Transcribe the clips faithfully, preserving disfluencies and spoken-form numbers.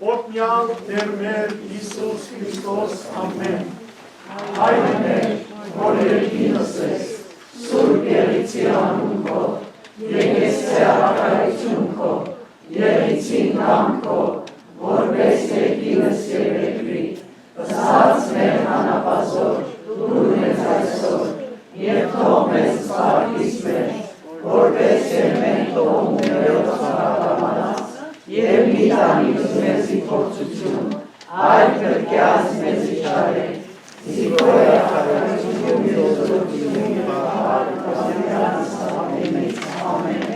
Օրհնեալ Տէր մեր Յիսուս Քրիստոս, ամէն։ Հայրը մեր, որ երկինս ես, սուրբ եղիցի անուն քո, եկեցցէ առաքարութիւն քո, եղիցին կամք քո, որպէս երկինս եւ երկրի, ըսած մեր անապազոր, դուր մեզ այսօր, եւ թող մեզ սպառնիս մեր, որպէս եւ մենք թողուններով սպառնամանած, եւ մի տանիր մեզի փորձութիւն, այլ փրկեաց մեզի չարէ, զի քո է ամէն։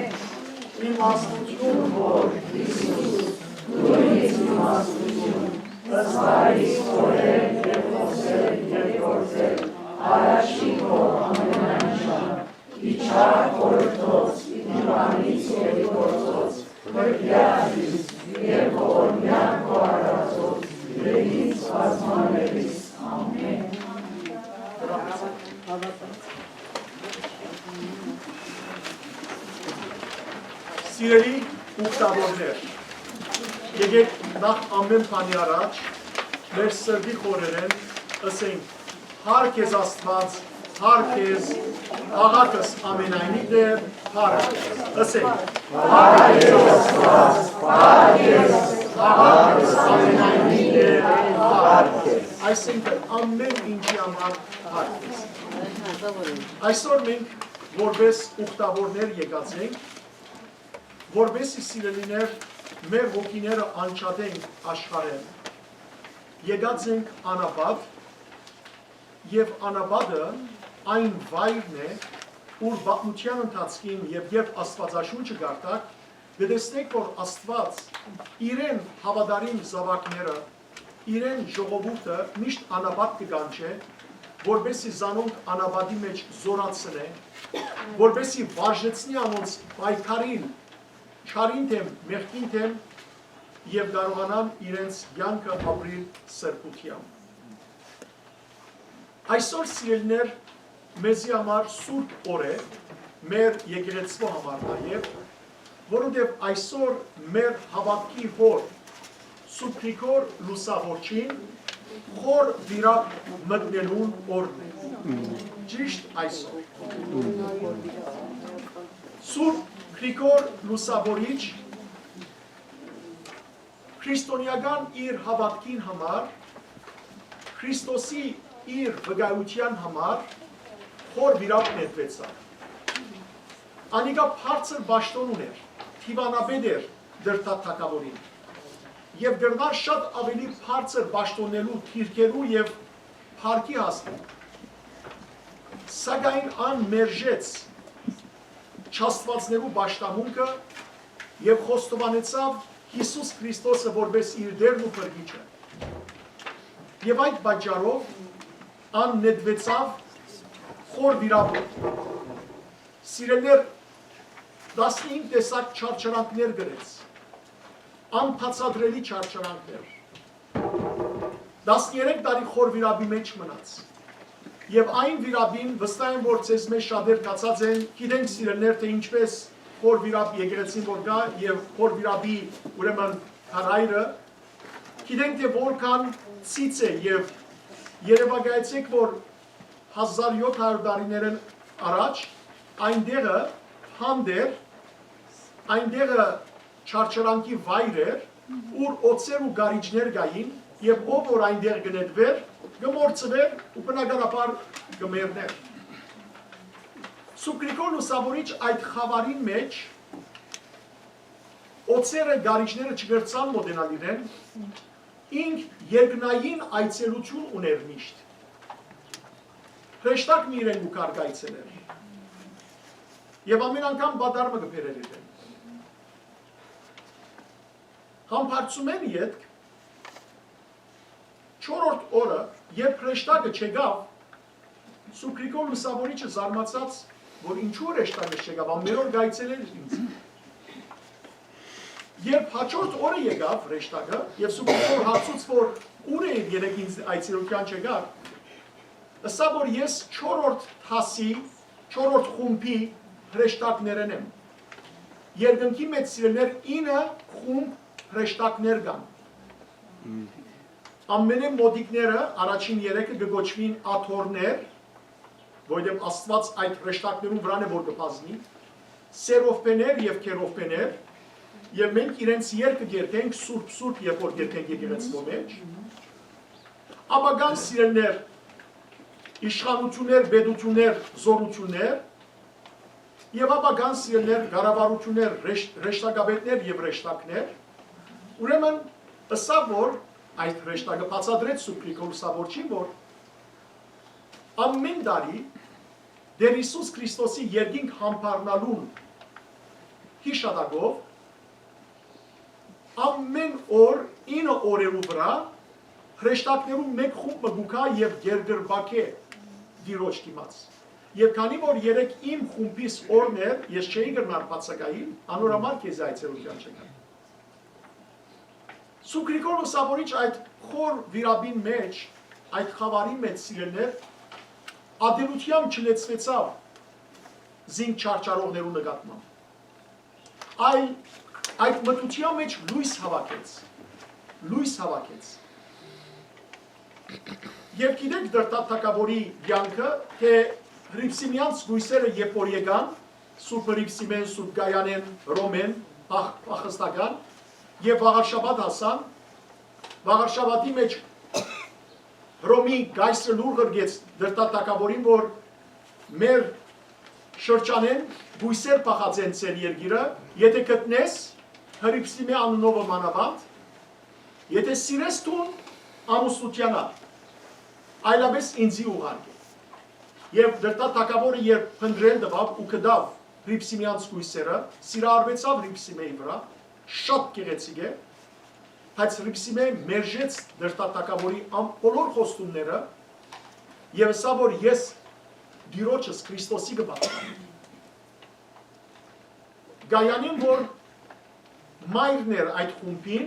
Իմաստութիւն որ Յիսուս, դու ինձ իմաստութիւն, ըսպարիս խորհել եւ խօսել եւ գործել, առաջին քո ամենայն ժամ, ի չար խորհրդոց, ի բանից եւ ի գործոց, փրկեաց ինձ, եւ քո օրհնեալ քո արարածով, եւ ինձ բազմաներիս։ Ամէն։ Սիրելի ուխտավորներ, եկեք նախ ամէն բանի առաջ մեր սրտի խորերէն ըսենք. «Փառք քեզ Աստուած, փառք քեզ, աղաքս ամենայնի Տէր, փառք քեզ»։ Ըսենք. «Փառք քեզ Աստուած, փառք քեզ, աղաքս ամենայնի Տէր, փառք քեզ»։ Այսինքն, ամէն ինչի համար փառք քեզ։ Այսօր մենք որպես ուխտավորներ եկած ենք, որպեսզի, սիրելիներ, մեր հոգիները անջատենք աշխարհէն։ Եկած ենք անապատ, եւ անապատը այն վայրն է, ուր պատմութեան ընթացքին եւ երբ Աստուածաշունչը կարդաք, կը տեսնենք, որ Աստուած իրեն հաւատարիմ զաւակները, իրեն ժողովուրդը միշտ անապատ կը կանչէ, որպեսզի զանոնք անապատի մէջ զօրացնէ, որպեսզի վարժեցնի անոնց պայքարիլ չարին դէմ, մեղքին դէմ եւ կարողանան իրենց կեանքը ապրիլ սրբութեամբ։ Այսօր, սիրելիներ, մեզի համար սուրբ օր է, մեր եկեղեցւոյ համար նաեւ, որովհետեւ այսօր մեր հաւատքի հօր, Սուրբ Գրիգոր Լուսավորչին խոր վիրապ մտնելուն օրն է։ Ճիշտ այսօր։ Սուրբ Գրիգոր Լուսավորիչ քրիստոնեական իր հաւատքին համար, Քրիստոսի իր վկայութեան համար խոր վիրապ նետուեցաւ։ Անիկա բարձր պաշտօն ունէր, դիւանապետ էր Դրդատ թագաւորին։ Եւ կրնար շատ աւելի բարձր պաշտօններու, դիրքերու եւ փառքի հասնել։ Սակայն ան մերժեց չաստուածներու պաշտամունքը եւ խոստովանեցաւ Յիսուս Քրիստոսը որպես իր Տէրն ու Փրկիչը։ Եւ այդ պատճառով ան նետուեցաւ խոր վիրապը։ Սիրելիներ, տասնհինգ տեսակ չարչարանքներ կրեց, անբացատրելի չարչարանքներ։ Տասներեք տարի խոր վիրապի մէջ մնաց։ Եւ այն վիրապին, վստահ եմ, որ ձեզ մէջ շատեր գացած են, գիտենք, սիրելիներ, թէ ինչպես խոր վիրապ եկեղեցին որ կայ եւ խոր վիրապի, ուրեմն, քարայրը, գիտենք, թէ որքան ցից է, եւ երեւակայեցէք, որ հազար յոթ հարյուր տարիներէն առաջ այնտեղը հանդ էր, այնտեղը չարչարանքի վայր էր, ուր օձեր ու գարիճներ կային, եւ ով որ այնտեղ կը նետուէր, կը մոռցուէր ու բնականաբար կը մեռնէր։ Սուրբ Գրիգոր Լուսավորիչ այդ խաւարին մէջ, օձերը, գարիճները չկրցան մօտենալ իրեն, ինք երկնային այցելութիւն ունէր միշտ։ Հրեշտակ մը իրեն կու կարգ այցելեր։ Եւ ամէն անգամ պատառ մը կը բերէր իրեն։ Համբարձումէն ետք, չորրորդ օրը, երբ հրեշտակը չեկաւ, Սուրբ Գրիգոր Լուսավորիչը զարմացած, որ ինչու հրեշտակը չեկաւ, ամեն օր կայցելեր ինձ։ Երբ հաջորդ օրը եկաւ հրեշտակը, եւ Սուրբ Գրիգոր հարցուց, որ ուր է երեկ ինձ այցելութեան չեկար, ըսա, որ ես չորրորդ դասի, չորրորդ խումբի հրեշտակներէն եմ։ Երկնքի մէջ, սիրելիներ, ինը խումբ հրեշտակներ կան։ Ամենէն մօտիկները, առաջին երեքը կը կոչուին աթոռներ, որովհետեւ Աստուած այդ հրեշտակներուն վրան է որ կը բազմի, սերովբեներ եւ քերովբեներ, եւ մենք իրենց երգը կերթենք, սուրբ, սուրբ, երբ որ կերթենք եկեղեցւոյ մէջ։ Ապա կան, սիրելիներ, իշխանութիւններ, պետութիւններ, զօրութիւններ, եւ ապա կան, սիրելիներ, կառավարութիւններ, հրեշ-, հրեշտակապետներ եւ հրեշտակներ։ Ուրեմն, ըսաւ որ, այդ հրեշտակը բացատրեց Սուրբ Գրիգոր Լուսավորչին, որ ամէն տարի Տէր Յիսուս Քրիստոսի երկինք յամբարնալուն յիշատակով, ամէն օր, ինը օրերու վրայ, հրեշտակներուն մէկ խումբ մը կու գայ եւ կերկրպագէ Տիրոջ դիմաց։ Եւ քանի որ երեկ իմ խումբիս օրն էր, ես չէի կրնար բացակայիլ, անոր համար քեզի այցելութեան չեկայ։ Սուրբ Գրիգոր Լուսավորիչ այդ խոր վիրապին մէջ, այդ խաւարին մէջ, սիրելիներ, ատելութեամբ չլեցուեցաւ զինք չարչարողներու նկատմամբ, այլ այդ մթության մէջ լոյս հաւաքեց, լոյս հաւաքեց։ Եւ գիտեք, Դրդատ թագաւորի կեանքը, թէ Հրիփսիմեանց կոյսերը երբ որ եկան, Սուրբ Հրիփսիմեն, Սուրբ Գայանեն, Հռոմեն, փախ-, փախստական, եւ Վաղարշաբաթ հասան, Վաղարշաբաթի մէջ Հռոմի կայսրը լուր ղրկեց Դրդատ թագաւորին, որ մեր շրջանէն կոյսեր փախած են ձեր երկիրը, եթէ գտնես, Հրիփսիմէ անունովը մանաւանդ, եթէ սիրես դուն, ամուսնութեան ալ, այլապէս ինծի ուղարկէ։ Եւ Դրդատ թագաւորը երբ փնտռել տուաւ ու գտաւ Հրիփսիմեանց կոյսերը, սիրահարուեցաւ Հրիփսիմեի վրայ, շատ գեղեցիկ է, բայց Հրիփսիմէ մերժեց Դրդատ թագաւորի ամ-, բոլոր խոստումները եւ ըսաւ որ ես Տիրոջս Քրիստոսի կը պատկանեմ։ Գայանին, որ մայրն էր այդ խումբին,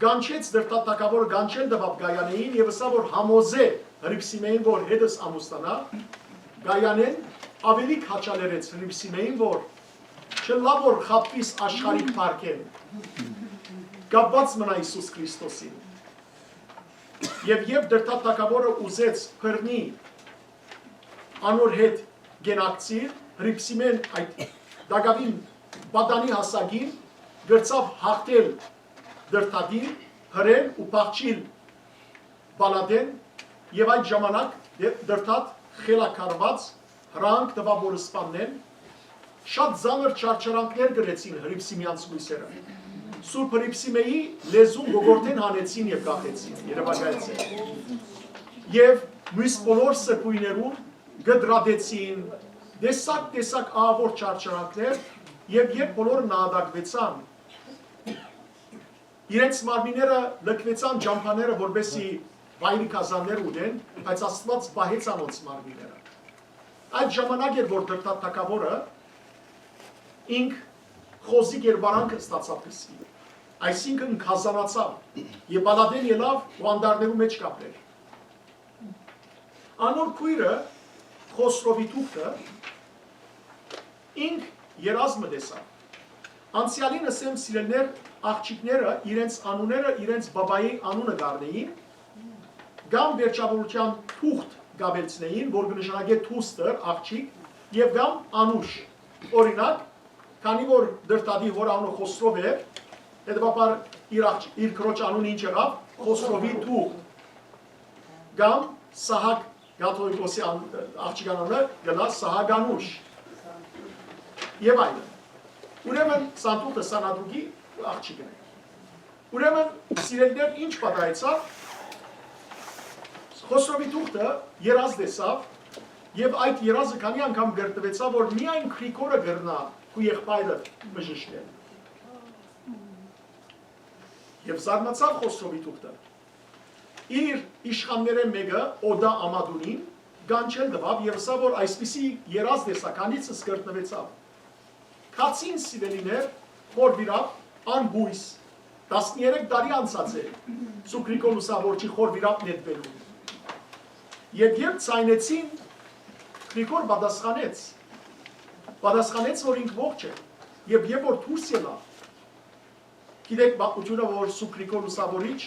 կանչեց Դրդատ թագաւորը, կանչել տուաւ Գայանեին եւ ըսաւ որ համոզէ Հրիփսիմեին, որ հետս ամուսնանայ։ Գայանեն աւելի քաջալերեց Հրիփսիմեին, որ չըլլայ որ խաբուիս աշխարհիկ փառքէն, կապուած մնայ Յիսուս Քրիստոսին։ Եւ երբ Դրդատ թագաւորը ուզեց բռնի անոր հետ կենակցիլ, Հրիփսիմեն այդ տակաւին պատանի հասակին կրցաւ հաղթել Դրդատին, հրել ու փախչիլ պալատէն, եւ այդ ժամանակ Դրդատ խելագարուած հրանք տուաւ որ սպաննեն, շատ ծանր չարչարանքներ կրեցին Հրիփսիմեանց կոյսերը։ Սուրբ Հրիփսիմեի լեզուն գոգորտէն հանեցին եւ կախեցին, երեւակայեցին։ Եւ մյուս բոլոր սրբոյներուն կտրատեցին, տեսակ-տեսակ ահաւոր չարչարանքներ, եւ երբ բոլորը նահատակուեցան, իրենց մարմինները լքուեցան ճամբաները, որպեսզի վայրի գազաններ ուտեն, բայց Աստուած պահեց անոնց մարմինները։ Այդ ժամանակ էր որ Դրդատ թագաւորը ինք խոզի կերպարանքը ստացաւ կսկի, այսինքն գազանացաւ, եւ պալատէն ելաւ ու անտառներու մէջ կապրեր։ Անոր քոյրը, Խոսրովի թուղթը, ինք երազ մը տեսաւ։ Անցեալին, ըսեմ, սիրելիներ, աղջիկները իրենց անունները իրենց բաբայի անունը կ'առնէին, կամ վերջավորութեան թուղթ կ'աւելցնէին, որ կը նշանակէ թուստր, աղջիկ, եւ կամ անուշ։ Օրինակ, քանի որ Դրդատի հօր անունը Խոսրով էր, հետեւաբար իր աղջ-, իր քրոջ անունը ինչ եղաւ, Խոսրովի թուղթ, կամ Սահակ կաթողիկոսի ան-, աղջկան անունը կ'ըլլայ Սահակ անուշ, եւ այլն։ Ուրեմն սանտուխը Սանատուկի աղջիկն է։ Ուրեմն, սիրելիներ, ինչ պատահեցաւ, Խոսրովի թուղթը երազ տեսաւ, եւ այդ երազը քանի անգամ կրկնուեցաւ որ միայն Գրիգորը կրնայ քու եղբայրը բժշկել։ Եւ զարմացաւ Խոսրովի թուղթը։ Իր իշխաններէն մէկը, Օտա Ամատունին, կանչել տուաւ եւ ըսաւ որ այսպիսի երազ տեսայ, քանիցս կրկնուեցաւ։ Գացին, սիրելիներ, խոր վիրապ, անհոյս, տասներեք տարի անցած է Սուրբ Գրիգոր Լուսավորչի խոր վիրապ նետուելուն։ Եւ երբ ցայնեցին, Գրիգոր պատասխանեց, պատասխանեց որ ինք ողջ է, եւ երբ որ դուրս ելաւ, Գիտեք պատմութիւնը, որ Սուրբ Գրիգոր Լուսաւորիչ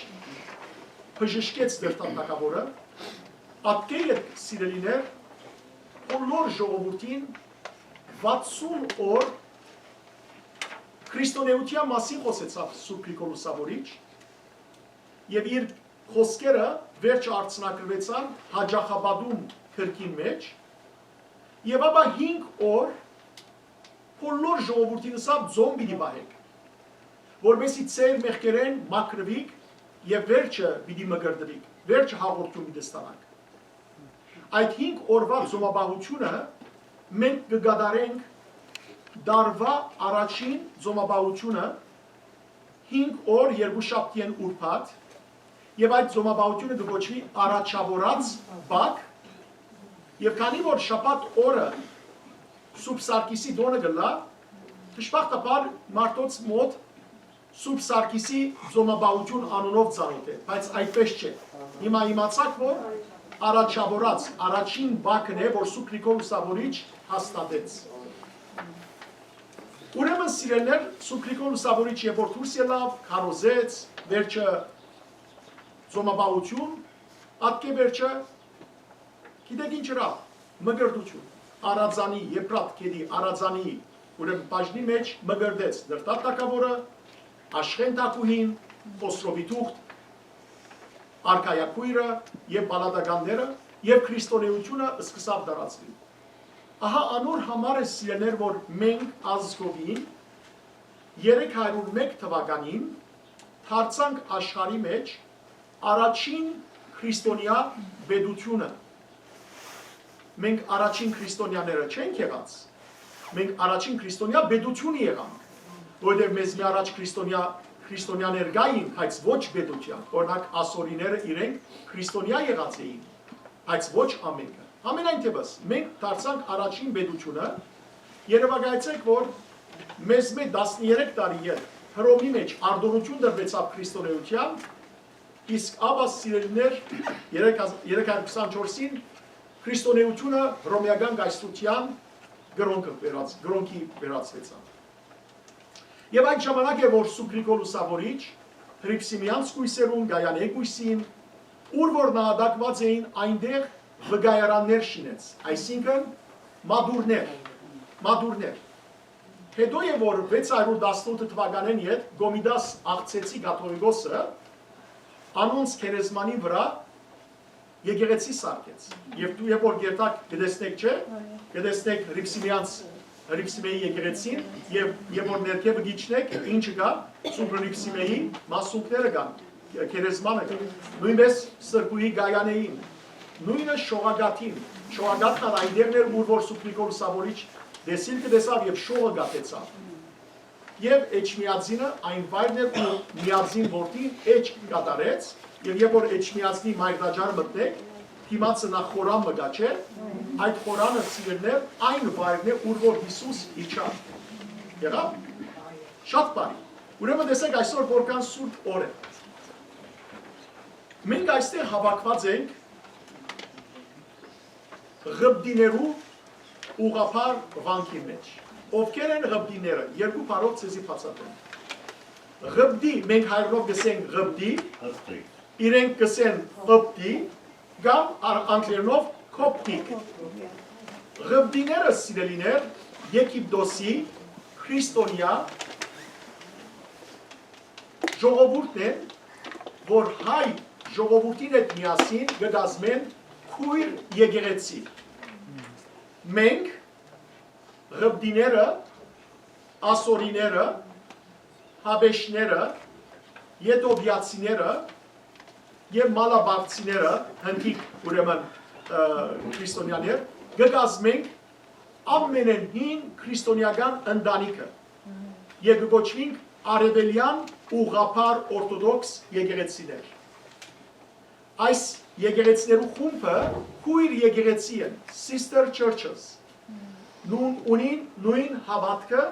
բժշկեց Տերտան թագաւորը, ատկէ ետք, սիրելիներ, բոլոր ժողովուրդին վաթսուն օր քրիստոնէութեան մասին խօսեցաւ Սուրբ Գրիգոր Լուսաւորիչ, եւ իր խօսքերը վերջը արձանագրուեցան Հաճախապատում գրքին մէջ, եւ ապա հինգ օր բոլոր ժողովուրդին ըսաւ. «Ծոմ պիտի պահէք, որպեսզի ձեր մեղքերէն մաքրուիք եւ վերջը պիտի մկրտուիք, վերջը հաղորդում պիտի ստանաք»։ Այդ հինգ օրուայ ծոմապահութիւնը մենք կը կատարենք, տարուայ առաջին ծոմապահութիւնը, հինգ օր, երկուշաբթի եւ ուրբաթ, եւ այդ ծոմապահութիւնը կը կոչուի Առաջաւորած Պակ, եւ քանի որ շաբաթ օրը Սուրբ Սարգիսի տօնը կ'ըլլայ, դժբախտաբար մարդոց մօտ Սուրբ Սարգիսի ծոմապահութիւն անունով ծանօթ է, բայց այդպէս չէ։ Հիմա իմացաք, որ Առաջաւորած առաջին պակն է, որ Սուրբ Գրիգոր Լուսաւորիչ հաստատեց։ Ուրեմն, սիրելիներ, Սուրբ Գրիգոր Լուսաւորիչ երբ որ դուրս ելաւ, քարոզեց, վերջը ծոմապահութիւն, ատկէ վերջը, գիտեք ինչ ըրաւ, մկրտութիւն։ Արածանի, Եփրատ գետի Արածանի, ուրեմն, բաժնի մէջ մկրտեց Տերտան թագաւորը, Աշխէն թագուհին, Խոսրովի թուղթ, արքայակոյրը եւ պալատականները, եւ քրիստոնէութիւնը սկսաւ տարածուիլ։ Ահա անոր համար է, սիրելիներ, որ մենք ազգովին երեք հարիւր մէկ թուականին դարձանք աշխարհի մէջ առաջին քրիստոնեայ պետութիւնը։ Մենք առաջին քրիստոնեաները չենք եղած, մենք առաջին քրիստոնեայ պետութիւնը եղանք, որովհետեւ մեզմէ առաջ քրիստոնեայ, քրիստոնեաներ կային, բայց ոչ պետութեան։ Օրինակ, ասորիները իրենք քրիստոնեայ եղած էին, բայց ոչ ամէնքը։ Համենայն դեպս, մենք դարձանք առաջին պետութիւնը, երեւակայեցէք, որ մեզմէ տասներեք տարի ետք Հռոմի մէջ արտօնութիւն տրուեցաւ քրիստոնէութեան, իսկ ապա, սիրելիներ, երեք հազար, երեք հարյուր քսանչորսին քրիստոնէութիւնը Հռոմեական կայսրութեան կրօնքը վերած-, կրօնքի վերածուեցաւ։ Եւ այդ ժամանակ էր, որ Սուրբ Գրիգոր Լուսաւորիչ Հռիփսիմեանց կոյսերուն, Գայանեի կոյսին, ուր որ նահատակուած էին, այնտեղ վկայարաններ շինեց, այսինքն՝ մատուռներ, մատուռներ։ Հետո է, որ վեց հարիւր տասնութ թուականէն յետ Կոմիտաս Աղցեցի կաթողիկոսը անոնց գերեզմանին վրայ եկեղեցի սարքեց։ Եվ դու, երբ որ գերտակ կը տեսնեք, չէ՞, կը տեսնեք Հռիփսիմեանց, Հռիփսիմեի եկեղեցին, եւ երբ որ ներքեւը կ'իջնեք, ինչը կայ, Սուրբ Հռիփսիմեի մասունքները կան, գերեզմանը կայ։ Նոյնպէս Սրբուհի Գայանեին, նոյնը Շողակաթին, Շողակաթն ալ այնտեղն էր, ուր որ Սուրբ Գրիգոր Լուսաւորիչ տեսիլքը տեսաւ եւ շողը կաթեցաւ։ Եւ Էջմիածինը այն վայրն էր, ուր Միածին որդին էջ կատարեց, եւ երբ որ Էջմիածնի մայրտաճարը մտնէք, դիմացը նախ խորան մը կայ, չէ՞, այդ խորանը, սիրելիներ, այն վայրն է, ուր որ Յիսուս իջաւ։ Եղա՞վ։ Շատ բարի։ Ուրեմն, տեսեք այսօր որքան սուրբ օր է։ Մենք այստեղ հաւաքուած ենք Ղպտիներու ուղղափառ վանքի մէջ։ Ովքեր են Ղպտիները, երկու բառով ձեզի բացատրեմ։ Ղպտի, մենք հայերէնով կ'ըսենք Ղպտի, Ղպտի։ Իրենք կ'ըսեն Ղպտի, կամ ա-, անգլերէնով Coptic։ Ղպտիները, սիրելիներ, Եգիպտոսի քրիստոնեայ ժողովուրդն են, որ հայ ժողովուրդին հետ միասին կը կազմեն քոյր եկեղեցի։ Մենք, Ղպտիները, ասորիները, հաբեշները, եթովիացիները եւ մալաբարցիները, հնդիկ, ուրեմն, ը, քրիստոնեաներ, կը կազմենք ամենէն հին քրիստոնեական ընտանիքը եւ կը կոչուինք արեւելեան ուղղափառ օրթոդոքս եկեղեցիներ։ Այս եկեղեցիներու խումբը քոյր եկեղեցի են, sister churches, նուն-, ունին նոյն հաւատքը,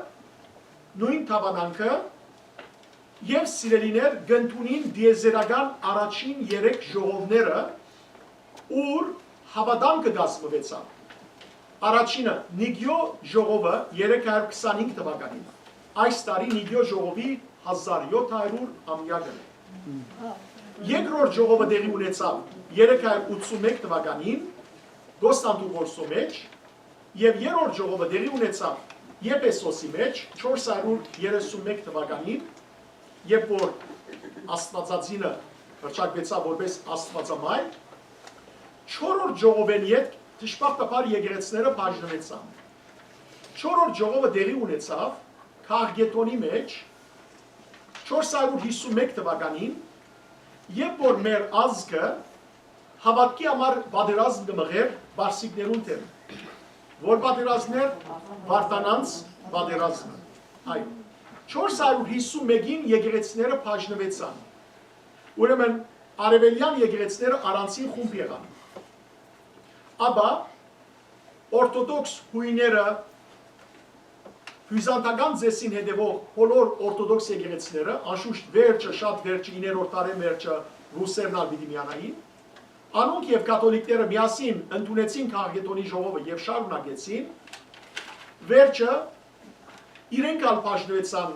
նոյն դաւանանքը, եւ, սիրելիներ, կ'ընդունին տիեզերական առաջին երեք ժողովները, ուր հաւատամքը կազմուեցաւ։ Առաջինը՝ Նիկիո ժողովը երեք հարիւր քսանհինգ թուականին։ Այս տարի Նիկիո ժողովի հազար յոթ հարիւր ամեակը։ Երկրորդ ժողովը տեղի ունեցաւ երեք հարիւր ութսունմեկ թուականին Կոստանդնուպոլսի մէջ եւ երրորդ ժողովը տեղի ունեցաւ Եփեսոսի մէջ չորս հարիւր երեսունմեկ թուականին, երբ որ Աստուածածինը հռչակուեցաւ որպես Աստուածամայր, չորրորդ ժողովէն ետք դժբախտաբար եկեղեցիները բաժնուեցան։ Չորրորդ ժողովը տեղի ունեցաւ Քաղկեդոնի մէջ չորս հարիւր յիսունմեկ թուականին, երբ որ մեր ազգը հաւատքի համար պատերազմ կը մղէր պարսիկներուն դէմ։ Որ պատերազմներ, Վարդանանց պատերազմը։ Այո, չորս հարիւր յիսունմէկին եկեղեցիները բաժնուեցան։ Ուրեմն արեւելեան եկեղեցիները առանձին խումբ եղան։ Ապա օրթոդոքս յոյները, բիւզանդական ծեսին հետեւող բոլոր օրթոդոքս եկեղեցիները, անշուշտ վերջը, շատ վերջը, իններորդ դարէն վերջը ռուսերն ալ պիտի միանային, անոնք եւ կաթոլիկները միասին ընդունեցին Քաղկեդոնի ժողովը եւ շարունակեցին։ Վերջը իրենք ալ բաժնուեցան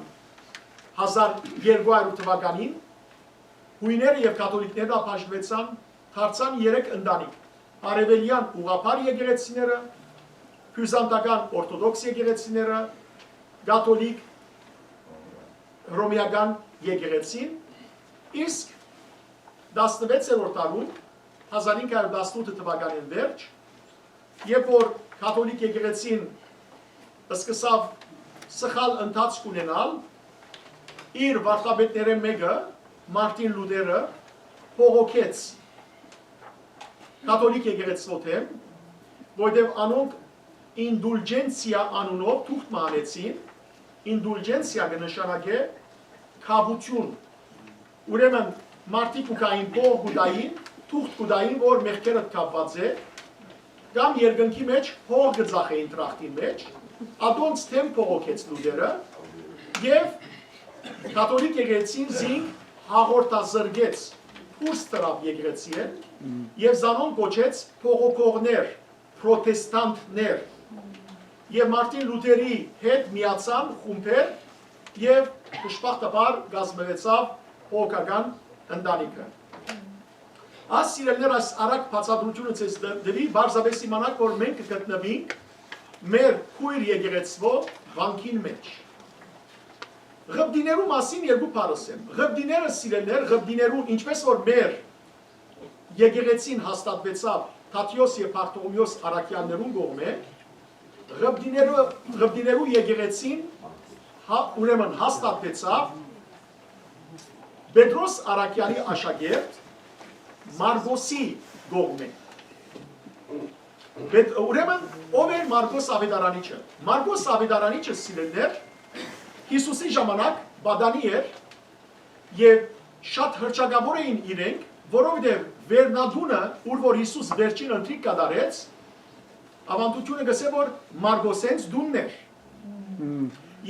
հազար երկու հարիւր թուականին, յոյները եւ կաթոլիկներն ալ բաժնուեցան, դարձան երեք ընտանիք. արեւելեան ուղղափառ եկեղեցիները, բիւզանդական օրթոդոքս եկեղեցիները, կաթոլիկ հռոմեական եկեղեցին, իսկ տասնվեցերորդ դարուն, հազար ինը հարիւր տասնութ թուականէն վերջ, երբ որ կաթոլիկ եկեղեցին սկսաւ սխալ ընթացք ունենալ, իր վարդապետներէն մէկը, Մարտին Լուտերը, բողոքեց կաթոլիկ եկեղեցւոյ դէմ, որտեւ անոնք ինդուլջենցիա անունով թուղթ մը հանեցին, ինդուլջենցիա կը նշանակէ քաւութիւն։ Ուրեմն մարդիկ կու գային, փող կու տային, թուղթ կու տային, որ մեղքերդ քաւուած է, կամ երկնքի մէջ փող կը ծախէին տրախտին մէջ, ատոնց դէմ բողոքեց Լուտերը եւ կաթոլիկ եկեղեցին զինք հաղորդազրկեց, դուրս դրաւ եկեղեցիէն եւ զանոնք կոչեց փողոքողներ, պրոտեստանտներ, եւ Մարտին Լուտերի հետ միացան խումբեր եւ դժբախտաբար կազմուեցաւ բողոքական ընտանիքը։ Աս սիրելիներ, այս արագ բացատրութիւնը ձեզ տ-, տուի, պարզապէս իմանաք, որ մենք կը գտնուինք մեր քոյր եկեղեցւոյ վանքին մէջ։ Ղպտիներու մասին երկու բառ ըսեմ։ Ղպտիները, սիրելիներ, ղպտիներուն, ինչպես որ մեր եկեղեցին հաստատուեցաւ Թադէոս եւ Բարթողմէոս առաքեալներուն կողմէ, ղպտիներու, ղպտիներու եկեղեցին հա, ուրեմն հաստատուեցաւ Պետրոս առաքեալի աշակերտ Մարկոսի կողմէ։ Պետ-, ուրեմն ո՞վ էր Մարկոս Աւետարանիչը։ Մարկոս Աւետարանիչը, սիրելիներ, Յիսուսի ժամանակ պատանի էր եւ շատ հռչակաւոր էին իրենք, որովհետեւ վերնատունը, ուր որ Յիսուս վերջին ընթրիք կատարեց, աւանդութիւնը կ'ըսէ, որ Մարկոսենց տունն էր։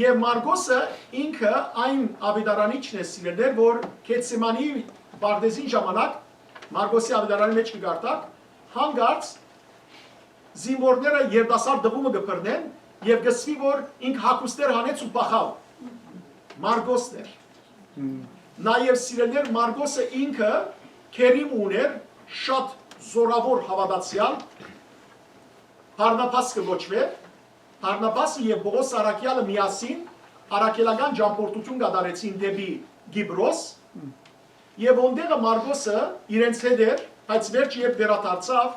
Եւ Մարկոսը ինքը այն աւետարանիչն է, սիրելիներ, որ Գեթսեմանի պարտեզին ժամանակ Մարկոսի աւետարանի մէջ կը կարդաք, հանկարծ զինուորները երիտասարդ տղու մը կը բռնեն եւ կ'ըսուի, որ ինք հագուստներ հանեց ու փախաւ։ Մարկոսն էր։ Նաեւ, սիրելիներ, Մարկոսը ինքը գերիմ ունէր շատ զօրաւոր հաւատացեալ, Բարնաբաս կը կոչուէր, Բարնաբասը եւ Պողոս առաքեալը միասին առաքելական ճամբորդութիւն կատարեցին դէպի Կիպրոս, եւ ոնտեղը Մարկոսը իրենց հետ էր, բայց վերջը երբ վերադարձաւ,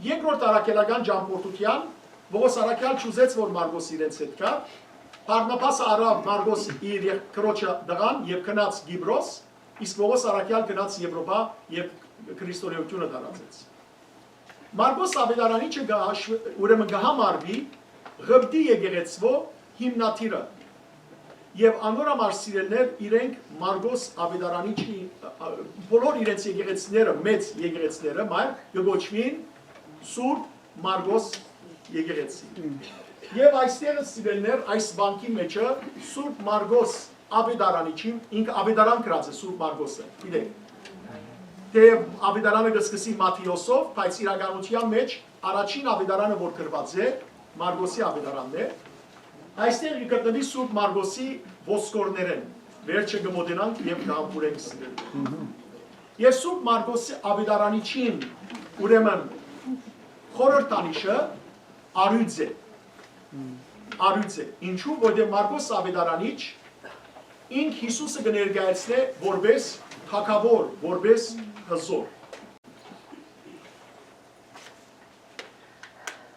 երկրորդ առաքելական ճամբորդութեան, Պողոս առաքեալ չուզեց, որ Մարկոս իրենց հետ գայ, Բարնաբասը առաւ Մարկոս իր եղ-, քրոջը տղան եւ գնաց Կիպրոս, իսկ Պողոս առաքեալ գնաց Եւրոպա եւ քրիստոնէութիւնը տարածեց։ Մարկոս Աւետարանիչը կը հաշ-, ուրեմն կը համարուի Ղպտի եկեղեցւոյ հիմնադիրը։ Եւ անոր համար, սիրելիներ, իրենք Մարկոս Աւետարանիչի, ա, ա, բոլոր իրենց եկեղեցիները, մեծ եկեղեցիները, մայր կը կոչուին Սուրբ Մարկոս եկեղեցի։ Եւ այստեղ, սիրելիներ, այս վանքի մէջը Սուրբ Մարկոս Աւետարանիչին, ինքը աւետարան գրած է Սուրբ Մարկոսը, գիտեք։ Թէեւ աւետարանը կը սկսի Մատթէոսով, բայց իրականութեան մէջ առաջին աւետարանը, որ գրուած է, Մարկոսի աւետարանն է։ Այստեղ կը գտնուի Սուրբ Մարկոսի ոսկորներէն։ Վերջը կը մոտենանք եւ կհամբուրենք սիրելիներ։ Եւ Սուրբ Մարկոսի Աւետարանիչին, ուրեմն, խորհրդանիշը առիւծ է։ Առիւծ է։ Ինչու՞, որտեղ Մարկոս Աւետարանիչ ինք Յիսուսը կը ներկայացնէ որպես թագաւոր, որպես հզոր։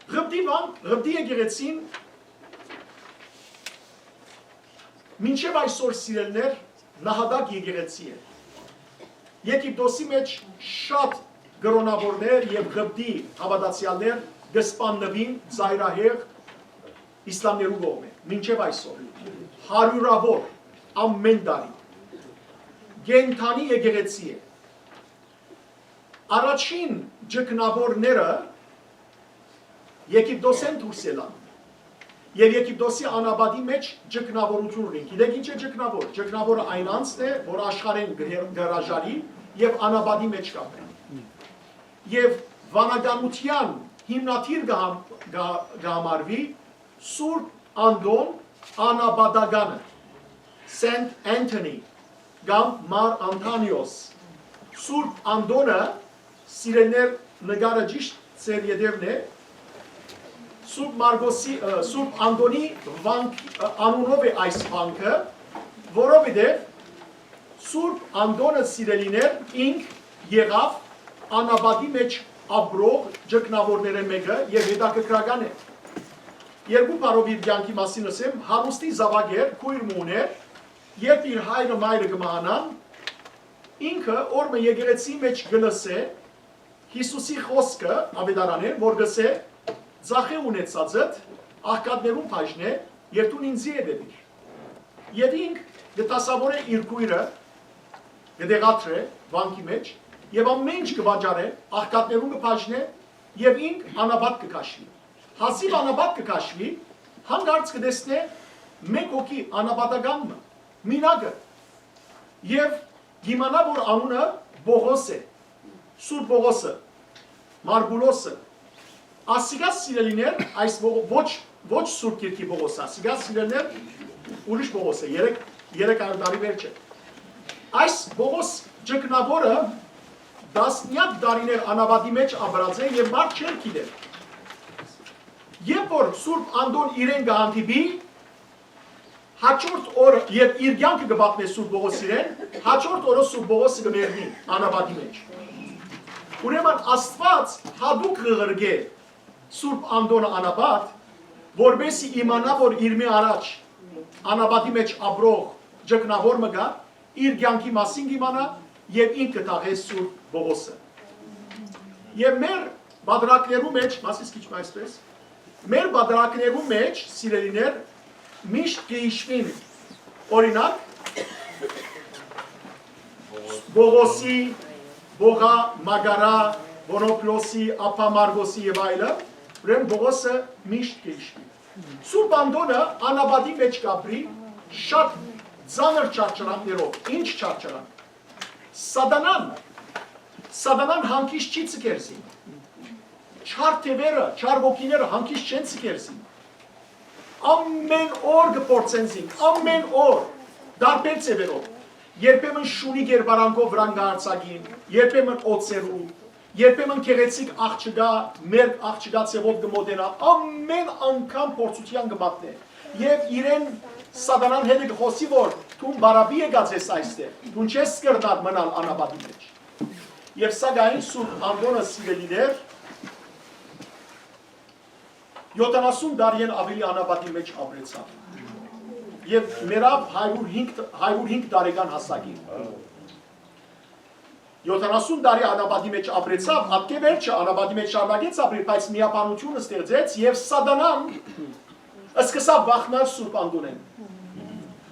Ղպտի վան, Ղպտի եկեղեցին մինչեւ այսօր, սիրելիներ, նահատակ եկեղեցի է։ Եգիպտոսի մէջ շատ կրօնաւորներ եւ Ղպտի հաւատացեալներ կը սպաննուին ծայրահեղ իսլամներու կողմէ, մինչեւ այսօր։ Հարիւրաւոր, ամէն տարի։ Կենդանի եկեղեցի է։ Առաջին ճգնաւորները Եգիպտոսէն դուրս ելան եւ Եգիպտոսի անապատի մէջ ճգնաւորութիւն ունին։ Գիտեք ի՞նչ է ճգնաւոր։ Ճգնաւորը այն անձն է, որ աշխարհէն կը հեռ-, կը հրաժարի եւ անապատի մէջ կ'ապրի։ Եւ վանականութեան հիմնադիր կը համ-, կը, կը համարուի Սուրբ Անտոն Անապատականը, Saint Anthony, կամ Մար Անթանիոս։ Սուրբ Անտոնը, սիրելիներ, նկարը ճիշդ ձեր ետևն է, Սուրբ Մարկոսի, ը, Սուրբ Անտոնի վանք, ը, անունով է այս վանքը, որովհետեւ Սուրբ Անտոնը, սիրելիներ, ինք եղաւ անապատի մէջ ապրող ճգնաւորներէն մէկը եւ հետաքրքրական է։ Երկու բառով իր կեանքի մասին ըսեմ, հարուստի զաւակ էր, քոյր մը ունէր, երբ իր հայրը մայրը կը մահանան, ինքը օր մը եկեղեցի մէջ կը լսէ Յիսուսի խօսքը աւետարանէն, որ կ'ըսէ. «Ձախէ ունեցածդ աղքատներուն բաժնէ եւ դուն ինծի հետեւիր»։ Եւ ինք կը դասաւորէ իր քոյրը, կը տեղադրէ վանքի մէջ եւ ամէն ինչ կը վաճառէ, աղքատներուն կը բաժնէ եւ ինք անապատ կը քաշուի։ Հազիւ անապատ կը քաշուի, հանկարծ կը տեսնէ մէկ հոգի անապատական մը, մինակը, եւ կ'իմանայ, որ անունը Պողոս է, Սուրբ Պողոսը, Մարկուլոսը։ Ասիկա, սիրելիներ, այս Պողո-, ոչ, ոչ Սուրբ Գիրքի Պողոսը, ասիկա, սիրելիներ, ուրիշ Պողոս է, երեք, երեք հարիւր տարի վերջ է։ Այս Պողոս ճգնաւորը տասնեակ տարիներ անապատի մէջ ապրած է եւ մարդ չէր գիտեր։ Երբ որ Սուրբ Անտոն իրեն կը հանդիպի, հաջորդ օրը, երբ իր կեանքը կը պատմէ Սուրբ Պողոս իրեն, հաջորդ օրը Սուրբ Պողոսը կը մեռնի անապատի մէջ։ Ուրեմն Աստուած յատուկ կը ղղրկէ Սուրբ Անտոնը անապատ, որպեսզի իմանայ, որ իր մէ առաջ անապատի մէջ ապրող ճգնաւոր մը կայ, իր կեանքի մասին կ'իմանայ եւ ինք կը թաղէ Սուրբ Պողոսը։ Եւ մեր պատրակներու մէջ, մասիս քիչ մը այսպես, մեր պատրակներու մէջ, սիրելիներ, միշտ կը յիշուին, օրինակ, Պողոսի, Պողա, Մագարա, Վոնոպլոսի, Աբա Մարգոսի եւ այլը, ուրեմն Պողոսը միշտ կը յիշուի։ Սուրբ Անտոնը անապատի մէջ կ'ապրի շատ ծանր չարչարանքներով։ Ի՞նչ չարչարանք։ Սատանան, Սատանան հանգիստ չի ձգեր զինք։ Չար թեւերը, չար ոգիները հանգիստ չեն ձգեր զինք։ Ամէն օր կը փորձեն զինք, ամէն օր, տարբեր ձեւերով։ Երբեմն շունի կերպարանքով վրան կը արձակին, երբեմն օծերու, երբեմն գեղեցիկ աղջկա, մերկ աղջկա ձեւով կը մոտենայ, ամէն անգամ փորձութեան կը մատնէ։ Եւ իրեն Սատանան հետ կը խօսի, որ դուն բարապի եկած ես այստեղ, դուն չես կրնար մնալ անապատի մէջ։ Եւ սակայն Սուրբ Անտոնը, սիրելիներ, յոթանասուն տարիէն աւելի անապատի մէջ ապրեցաւ։ Եւ մեռաւ հարիւր հինգ, հարիւր հինգ տարեկան հասակին։ Յոթանասուն տարի անապատի մէջ ապրեցաւ, ատկէ վերջը անապատի մէջ շարունակեց ապրել, բայց միաբանութիւն ստեղծեց եւ Սատանան սկսաւ վախնալ Սուրբ Անտոնէն։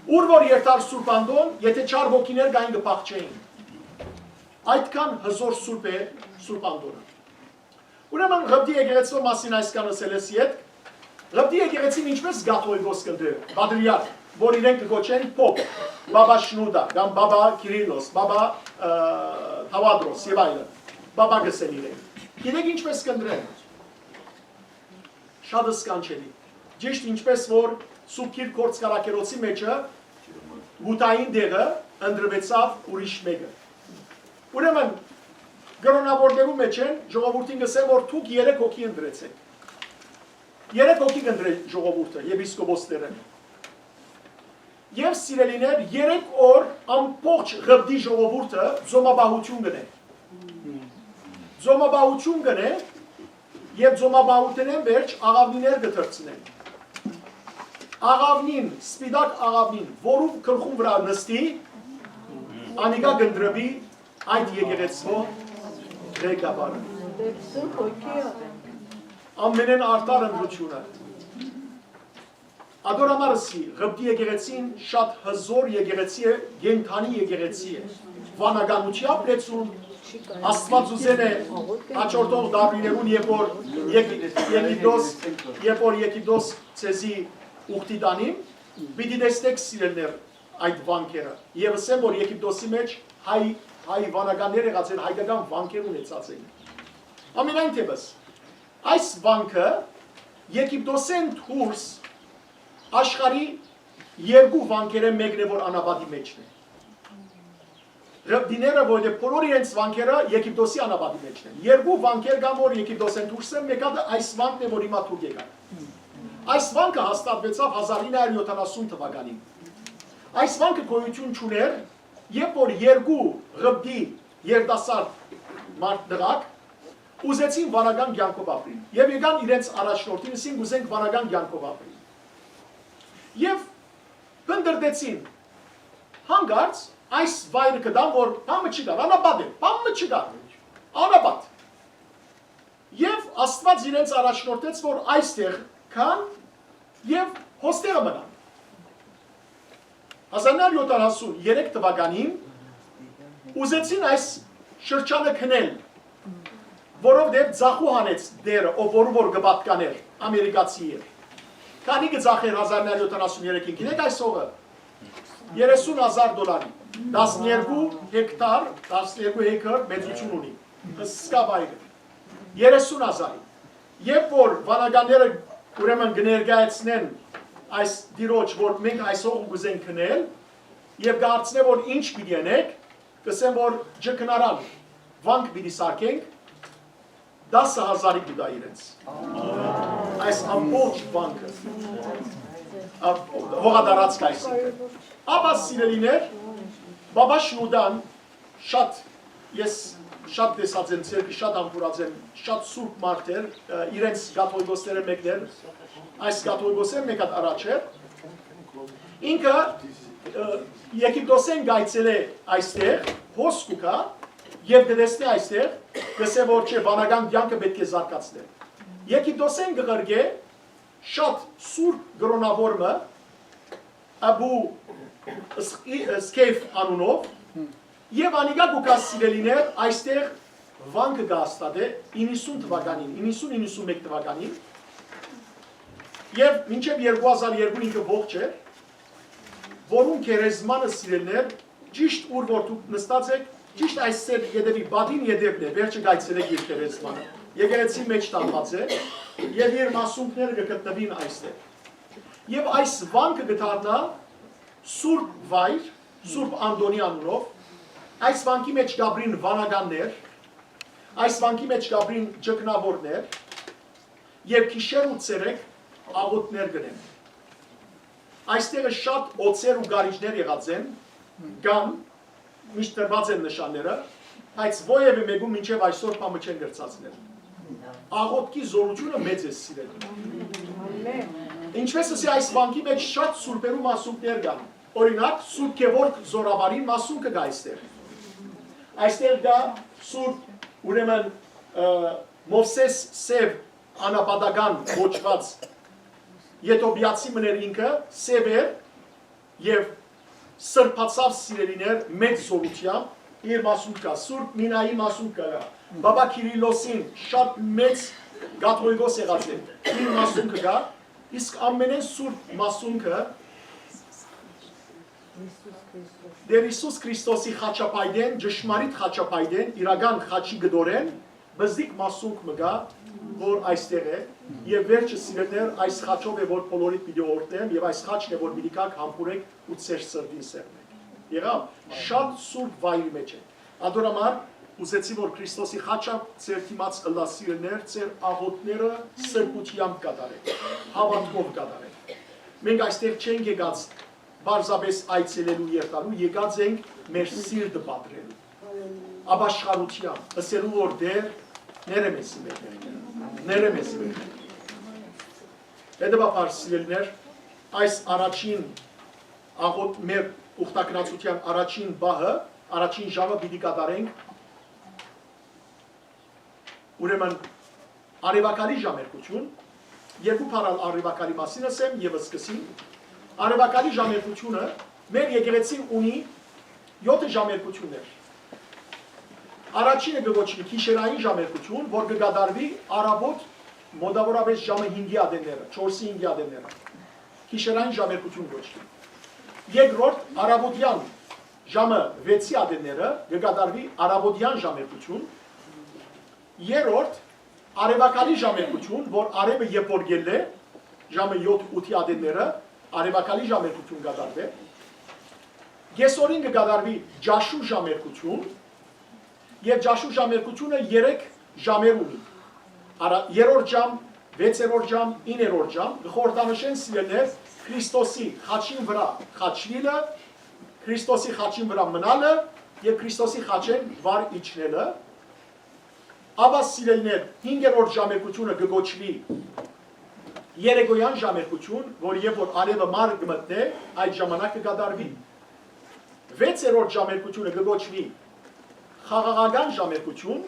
Ուր որ երթար Սուրբ Անտոն, եթե չար ոգիներ կային, կը փախչէին։ Այդքան հզոր սուրբ է Սուրբ Անտոնը։ Ուրեմն Ղպտի եկեղեցու մասին այսքան ըսելէս ետք, Ղպտի եկեղեցին ինչպես կաթողիկոս կ'ընտրէ պատրիարք, որ իրենք կը կոչեն Պոպ, Բաբա Շնուդա, կամ Բաբա Կիրիլոս, Բաբա, ը, Թավադրոս եւ այլն, Բաբա կ'ըսեն իրենք։ Գիտեք ինչպես կ'ընտրեն։ Շատ սքանչելի։ Ճիշտ ինչպես որ Սուրբ Գիրք Գործ Կարակերոցի մեջը Յուդային տեղը ընտրուեցաւ ուրիշ մէկը։ Ուրեմն, կրօնաւորներու մէջ են, ժողովուրդին կ'ըսեմ, որ դուք երեք հոգի ընտրեցէք։ Երեք հոգի կ'ընտրէ ժողովուրդը, եպիսկոպոսները։ Եւ, սիրելիներ, երեք օր ամբողջ Ղպտի ժողովուրդը ծոմապահութիւն կ'ընէ։ Ծոմապահութիւն կ'ընէ եւ ծոմապահութենէն վերջ աղաւնիներ կը թռցնեն։ Աղաւնին, սպիտակ աղաւնին, որու գլխուն վրայ նստի, անիկա կ'ընտրուի այդ եկեղեցւոյ ղեկավարը։ Ամենէն արդար ընտրութիւնը։ Ատոր համար ըսի, Ղպտի եկեղեցին շատ հզոր եկեղեցի է, կենդանի եկեղեցի է։ Վանականութեամբ լեցուն, Աստուած ուզեն է հաջորդող դարիներուն, երբ որ Եգի-, Եգիպտոս, երբ որ Եգիպտոս ձեզի ուխտի տանիմ, պիտի տեսնեք, սիրելիներ, այդ վանքերը։ Եւ ըսեմ, որ Եգիպտոսի մէջ հայ, հայ վանականներ եղած են, հայկական վանքեր ունեցած են։ Ամենայն դեպս, այս վանքը Եգիպտոսէն դուրս աշխարհի երկու վանքերէն մէկն է, որ անապատի մէջն է։ Ղպտիները, որովհետեւ բոլոր իրենց վանքերը Եգիպտոսի անապատի մէջն են։ Երկու վանքեր կան, որ Եգիպտոսէն դուրս են, մէկ հատը այս վանքն է, որ հիմա դուք եկաք։ Այս վանքը հաստատուեցաւ հազար ինը հարիւր յոթանասուն թուականին։ Այս վանքը գոյութիւն չունէր, երբ որ երկու Ղպտի երիտասարդ մարդ, տղաք, ուզեցին վանական կեանքով ապրին։ Եւ եկան իրենց առաջնորդին, ըսին, «Կ'ուզենք վանական կեանքով ապրին»։ Եւ փնտռտեցին, հանկարծ այս վայրը կտան, որ բան մը չկար, անապատ է, բան մը չկար, անապատ։ Եւ Աստուած իրենց առաջնորդեց, որ այստեղ գան եւ հոստեղը մնան։ Հազար ինը հարիւր յոթանասուն երեք թուականին ուզեցին այս շրջանը քնել, որովհետեւ ձախու հանեց դերը, ով որու որ կը պատկանէր, ամերիկացի էր։ Քանի՞ կը ձախէր հազար ինը հարիւր յոթանասուն երեքին, գիտեք այս հողը։ Երեսուն հազար դոլարի, տասներկու հեկտար, տասներկու հեկտար մեծութիւն ունի, հսկայ վայրը, երեսուն հազարի։ Երբ որ վանականները, ուրեմն, կը ներկայացնեն այս տիրոջ, որ մենք այս հողը կ'ուզենք քնել, եւ կը հարցնեն, որ ինչ պիտի ընենք, կ'ըսեն, որ ջքնարան, վանք պիտի սարքենք, տասը հազարի կու տայ իրենց։ Այս ամբողջ վանքը, ա, հողատարածքը այսինքն։ Ապա, սիրելիներ, Պապա Շնուդան շատ, ես շատ տեսած եմ, ձեռքը շատ համբուրած եմ, շատ սուրբ մարդ էր, ը, իրենց կաթողիկոսները մեկն էր, այս կաթողիկոսներ մեկ հատ առաջ էր։ Ինքը, ը, Եգիպտոսէն կայցելէ այստեղ, հոս կու գայ եւ կը տեսնէ այստեղ, կ'ըսէ, որ չէ, վանական կեանքը պէտք է զարգացնել։ Եգիպտոսէն կը ղրկէ շատ սուրբ կրօնաւոր մը, Աբու Ս-, Ս-, Սքեյֆ անունով, եւ անիկա կու գայ, սիրելիներ, այստեղ վանքը կը հաստատէ իննսուն թուականին, իննսուն, իննսուն մէկ թուականին, եւ մինչեւ երկու հազար երկու ինքը ողջ էր, որուն գերեզմանը, սիրելիներ, ճիշդ ուր որ դուք նստած էք, ճիշդ այս ձեր ետեւի, պատին ետեւն է, վերջը կայցելեք իր գերեզմանը։ Եկեղեցի մէջ տանուած է, եւ իր մասունքները կը գտնուին այստեղ։ Եւ այս վանքը կը դառնայ սուրբ վայր, Սուրբ Անտոնի անունով, այս վանքի մէջ կ'ապրին վանականներ, այս վանքի մէջ կ'ապրին ջքնաւորներ, եւ գիշեր ու ցերեկ աղօթքներ կ'ընեն։ Այստեղը շատ օձեր ու գարիջներ եղած են, կան, միշտ տրուած են նշանները, բայց որեւէ մէկուն մինչեւ այսօր բան մը չեն կրցածներ։ Աղօթքի զօրութիւնը մեծ է, սիրելի։ Ինչպէս ըսի, այս վանքի մէջ շատ սուրբերու մասունքներ կան։ Օրինակ, Սուրբ Գևորգ Զորավարին մասունքը կայ այստեղ։ Այստեղ կայ Սուրբ, ուրեմն, ը, Մովսես Սեւ անապատական կոչուած եթովպիացի մըն էր ինքը, սեւ էր, եւ սրբացաւ, սիրելիներ, մեծ զօրութեամբ, իր մասունքը կայ, Սուրբ Մինայի մասունքը կայ, Բաբա Քիրիլոսին շատ մեծ կաթողիկոս եղած է, իր մասունքը կայ, իսկ ամենէն սուրբ մասունքը Տէր Յիսուս Քրիստոսի խաչապայտէն, ճշմարիտ խաչապայտէն, իրական խաչի կտորէն, բզդիկ մասունք մը կայ, որ այստեղ է, եւ վերջը, սիրելիներ, այս խաչով է, որ բոլորիդ պիտի օրհնեմ, եւ այս խաչն է, որ պիտի գաք, համբուրեք ու ձեր սրտին սեղմեք։ Եղա՞վ, շատ սուրբ վայրի մեջ է։ Ատոր համար ուզեցի, որ Քրիստոսի խաչը ձեր դիմաց ըլլայ, սիրելիներ, ձեր աղոթքները սրբութեամբ կատարեք, հաւատքով կատարեք։ Մենք այստեղ չենք եկած պարզապէս այցելելու, երթալու, եկած ենք մեր սիրտը պատռելու, ապաշխարութեան, ըսելու, որ Տէր, ներե մեզի մեր մեղքերը, ներե մեզի մեր մեղքերը։ Հետեւաբար, սիրելիներ, այս առաջին աղոթ-, մեր ուխտագնացութեան առաջին պահը, առաջին ժամը պիտի կատարենք, ուրեմն, արեւակալի ժամերգութիւն, երկու բառ ալ արեւակալի մասին ըսեմ եւ սկսին։ Արեւակալի ժամերգութիւնը մեր եկեղեցին ունի յոթը ժամերգութիւններ։ Առաջինը կը կոչուի գիշերային ժամերգութիւն, որ կը կատարուի առաւօտ մոտաւորապէս ժամը հինգի ատենները, չորսի հինգի ատենները։ Գիշերային ժամերգութիւն կոչուի։ Երկրորդ, առաւօտեան ժամը վեցի ատենները կը կատարուի առաւօտեան ժամերգութիւն։ Երրորդ, արեւակալի ժամերգութիւն, որ արեւը երբ որ կ'ելլէ, ժամը յոթ ութի ատենները, արեւակալի ժամերգութիւն կատարուի։ Կեսօրին կը կատարուի ճաշու ժամերգութիւն, եւ ճաշու ժամերգութիւնը երեք ժամեր ունի։ Արա-, երրորդ ժամ, վեցերորդ ժամ, իններորդ ժամ, կը խորհրդանշեն, սիրելիներ, Քրիստոսի խաչին վրայ խաչուիլը, Քրիստոսի խաչին վրայ մնալը եւ Քրիստոսի խաչէն վար իջնելը։ Ապա, սիրելիներ, հինգերորդ ժամերգութիւնը կը կոչուի երեկոյեան ժամերգութիւն, որ երբ որ արեւը մար կը մտնէ, այդ ժամանակ կը կատարուի։ Վեցերորդ ժամերգութիւնը կը կոչուի խաղաղական ժամերգութիւն,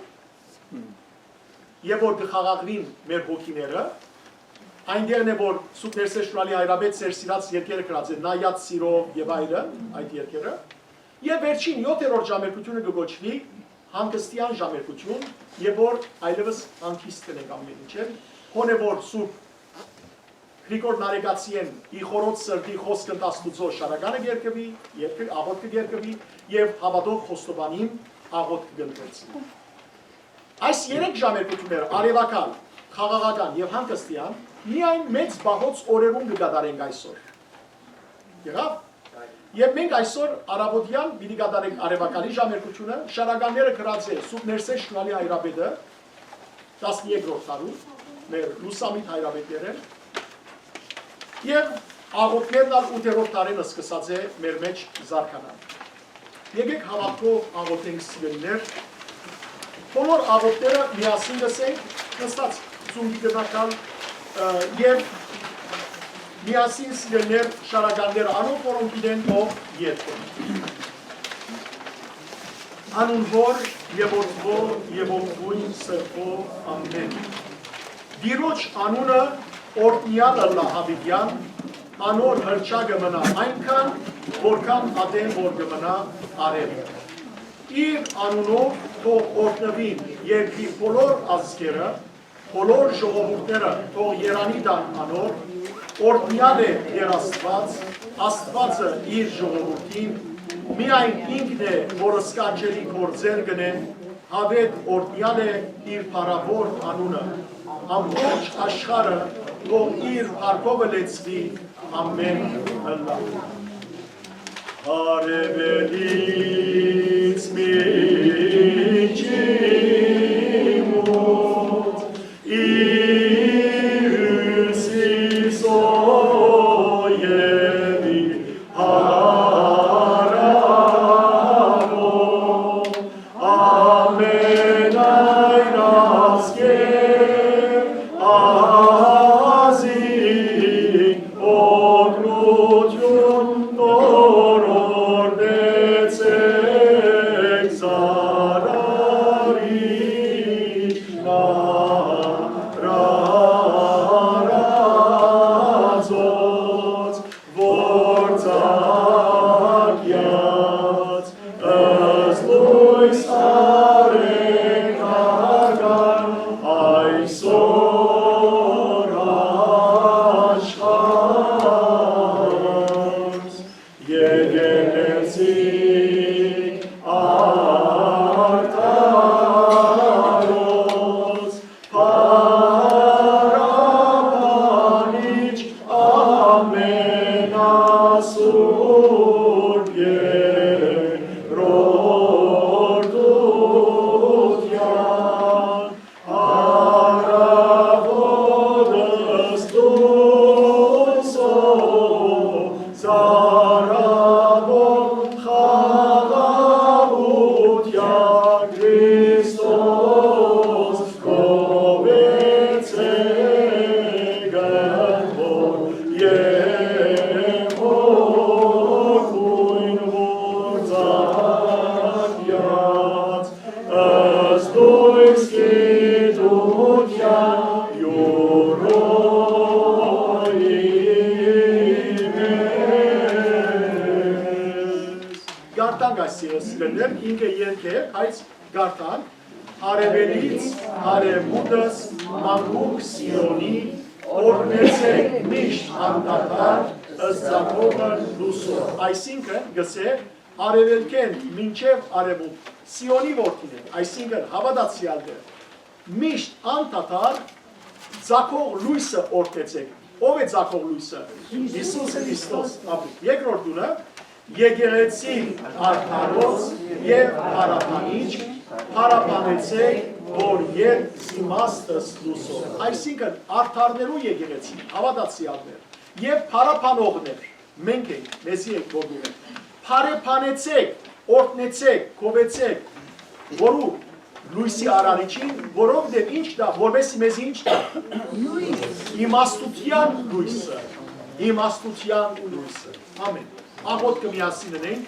երբ որ կը խաղաղուին մեր հոգիները, այնտեղն է, որ Սուրբ Ներսէ Շունալի Հայրապետ ձեր սիրած երկերը գրած է, նայած սիրով եւ այլն, այդ երկերը։ Եւ վերջին, յոթերորդ ժամերգութիւնը կը կոչուի հանգստեան ժամերգութիւն, երբ որ այլեւս հանգիստ կ'ընենք ամէն ինչէն, հոն է, որ Սուրբ Գրիգոր Նարեկացիէն ի խորոց սրտի խօսքն Աստուծոյ շարականը կ'երկուի, երկրի աղոթքը կ'երկուի եւ հաւատով խոստովանին աղոթքը կ'ընթերցի։ Այս երեք ժամերգութիւնները, արեւական, խաղաղական եւ հանգստեան, միայն մեծ պահոց օրերուն կը կատարենք այսօր։ Եղա՞վ։ Եւ մենք այսօր առաւօտեան պիտի կատարենք արեւակալի ժամերգութիւնը, շարականները գրած է Սուրբ Ներսէ Շունալի Հայրապետը, տասներկրորդ դարու, մեր լուսամիտ հայրապետներէն, եւ աղոթքներն ալ ութերորդ դարէն սկսած է մեր մէջ զարգանալ։ Եկեք հաւատքով աղոթենք, սիրելիներ, բոլոր աղոթքները միասին լսենք, նստած ծունկի կտակալ, ը, եւ միասին, սիրելիներ, շարականները անոնք, որոնք գիտեն, թող երգեն։ Անուն Հօր եւ Որդւոյ եւ Ոգւոյն Սրբոյ, ամէն։ Տիրոջ անունը օրհնեալ ըլլայ յաւիտեան, անոր հռչակը մնայ այնքան, որքան ատեն որ կը մնայ արեւը։ Իր անունով թող օրհնուին երկրի բոլոր ազգերը, բոլոր ժողովուրդները թող երանի տան անոր, օրհնեալ է Տէր Աստուած, Աստուածը իր ժողովուրդին, միայն ինքն է, որ սքանչելի գործեր կ'ընէ, յաւէտ օրհնեալ է իր փառաւոր անունը, ամբողջ աշխարհը թող իր փառքովը լեցուի, ամէն ըլլայ։ Արեւելից միջի մոտ Հիւսիսոյ եւ հարաւով, ամենայն ազգեր ազին օգնութիւն, որ օրհնեցե Սիրելիներ, ինքը երգ է, բայց կարդանք. «Արեւելից արեւմուտս մանկուկ Սիոնի, օրհնեցէք միշտ անդադար, ըստ Զաքովը լուսով»։ Այսինքն, գսէ, արեւելքէն մինչեւ արեւմուտք Սիոնի որդիներ, այսինքն, հաւատացեալներ, միշտ անդադար ձգող լոյսը օրհնեցէք։ Ո՞վ է ձգող լոյսը։ Յիսուս Քրիստոս։ Ապրի։ Երկրորդ տունը, եկեղեցի արդարոց եւ փառաբանիչ, փառաբանեցէք, որ երբ իմաստս լուսով։ Այսինքն, արդարներու եկեղեցի, հաւատացեալներ եւ փառաբանողներ, մենք ենք, մեզի ենք որ գունենք։ Փառաբանեցեք, օրհնեցեք, գովեցեք, որու լոյսի արարիչին, որովհետեւ ինչ տայ, որպեսզի մեզի ինչ տայ։ Իմաստութեան լոյսը, իմաստութեան լոյսը։ Ամեն։ Աղոթքը միասին ընենք։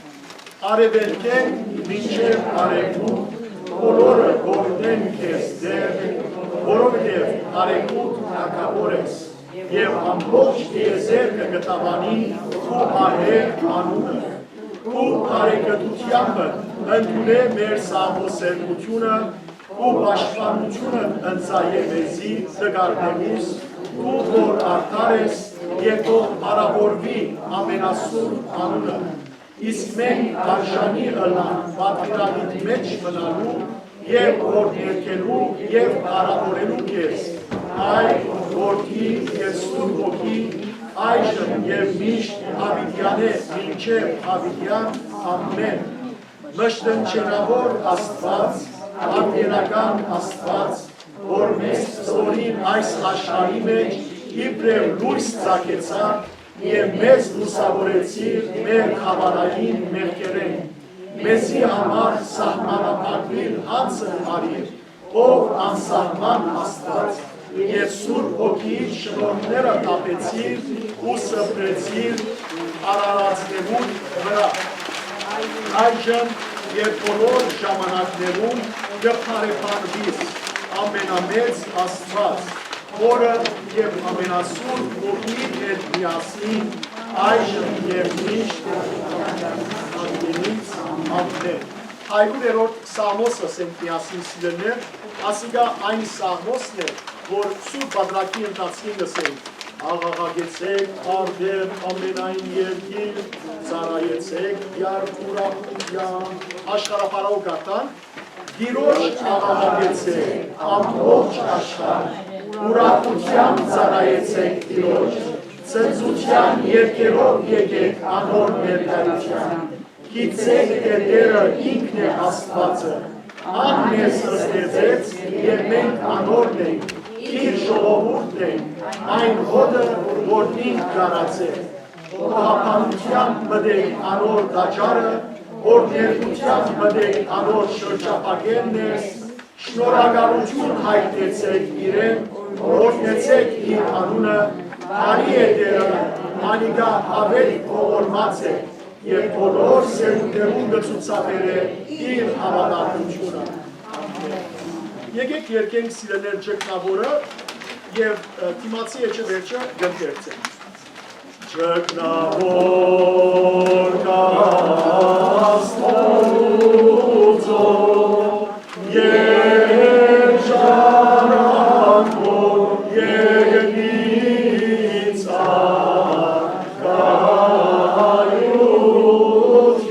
Արեւելքէն մինչեւ արեւմուտք, բոլորը կ'օրհնեն քեզ, Տէր, որովհետեւ արեւմուտք թագաւոր ես, եւ ամբողջ տիեզերքը կը դաւանի քու ահեղ անունը։ Քու բարեկտութեամբը ընդունէ մեր սաղմոսերգութիւնը, քու պաշտպանութիւնը ընծայէ մեզի, նկարներուս, քու որ արդար ես, եւ թող փառաւորուի ամենասուրբ անունը։ Իսկ մենք արժանի ըլլանք պատուիրակիդ մէջ մնալու եւ օրհներգելու եւ փառաւորելու քեզ, Հայ, Որդի եւ Սուրբ Հոգի, այժմ եւ միշտ, յաւիտեանէ մինչեւ յաւիտեան։ Ամեն։ Մշտնջենաւոր Աստուած, ատենական Աստուած, որ մեզ բոլորին այս աշխարհի մէջ իբրեւ լոյս ծագեցաւ եւ մեզ լուսաւորեցիր մեր խաւարային մեղքերէն, մեզի համար սահմանափակուիլ անձն արիր, ով անսահման Աստուած, եւ Սուրբ Հոգիի շնորհները թափեցիր ու սփռեցիր արարածներուն վրայ։ Այժմ եւ բոլոր ժամանակներուն կը բարեփառուիս ամենամեծ Աստուած, Հօրը եւ Ամենասուրբ Հոգիին հետ միասին, այժմ եւ միշտ։ Ամեն։ Հարիւր երրորդ Սաղմոսը ասենք միասին, սիրելիներ, ասիկա այն Սաղմոսն է, որ Սուրբ Պատրակի ընթացքին լսենք. «Աղաղակեցեք, արդեր, ամենայն երկիր, ծառայեցեք, յարկ ուրախութեան»։ Աշխարհապարաւը կարդանք. «Տիրոջ աղաղակեցեք, ամբողջ աշխարհ, ուրախութեան ծառայեցեք Տիրոջ, ցնծութեան երգերով եկեք անոր ներկայութեան։ Գիտցէք թէ Տէրը ինքն է Աստուածը, ան մեզ ստեղծեց եւ մենք անորն ենք, իր ժողովուրդն ենք, այն հօտը, որ ինք գարած է։ Խոհաբանութեան մտեք անոր տաճարը, օրհներգութեան մտեք անոր շրջափակէն ներս, շնորհակալութիւն յայտնեցէք իրեն, օրհնեցէք իր անունը, բարի է Տէրը, անիկա աւելի ողորմած է եւ բոլոր սերունդներուն կը ցուցաբերէ իր հաւատարմութիւնը»։ Եկեք երգենք, սիրելիներ, Ջգնաւորը եւ, ը, դիմացի էջը վերջը կ'ընթերցենք։ Ջգնաւոր կը Աստուծոյ, երջանք քո երկնից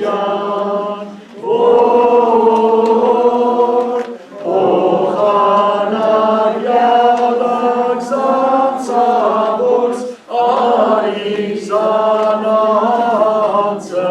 արքայութեան, որ փոխանակ յատակ զանցաւորց Արիզանացը,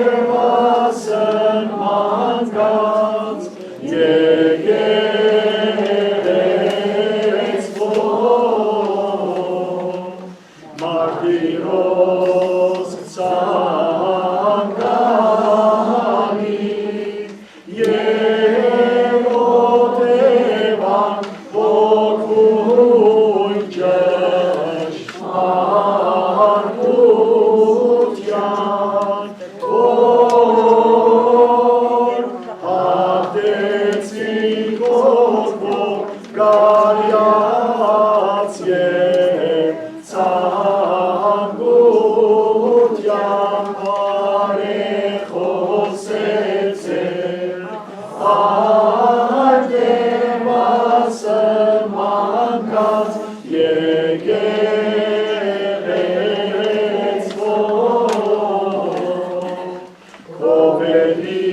Արտերվասն մանկաց եկեղեցւոյ, մարտիրոս ցանկալի եւ օտեւան հոգուն ճշմարտութեան, որ հաղթեցին կորբոյ կալեաց եւ ցանկութեան բարեխօսեցէ։ Արտերվասն մանկաց եկեղեցւոյ, քովելի,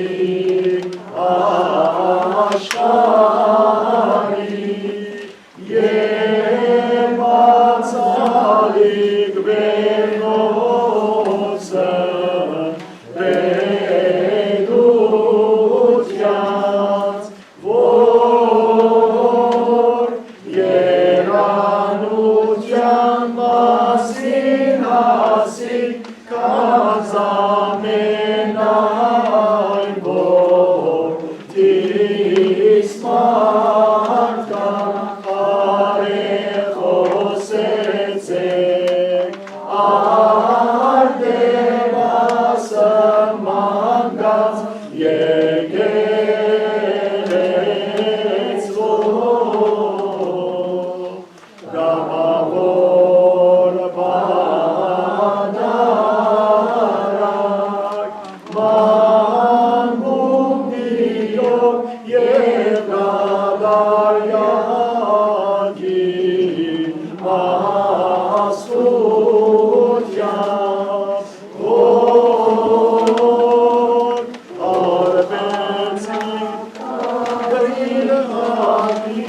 աշխարհի եւ բացալիկ վերնոցը, պետութեանց, որ երանութեան մասին հասիկ կ'ազամենայ, որ դիս մարդկան բարեխօսեցէ, արտերվասն մանկաց եկեղեցւոյ, կամաւոր պատարագ, մանկունտիով եւ կատարյակի աստուծեան, որ արբեցին գինհատի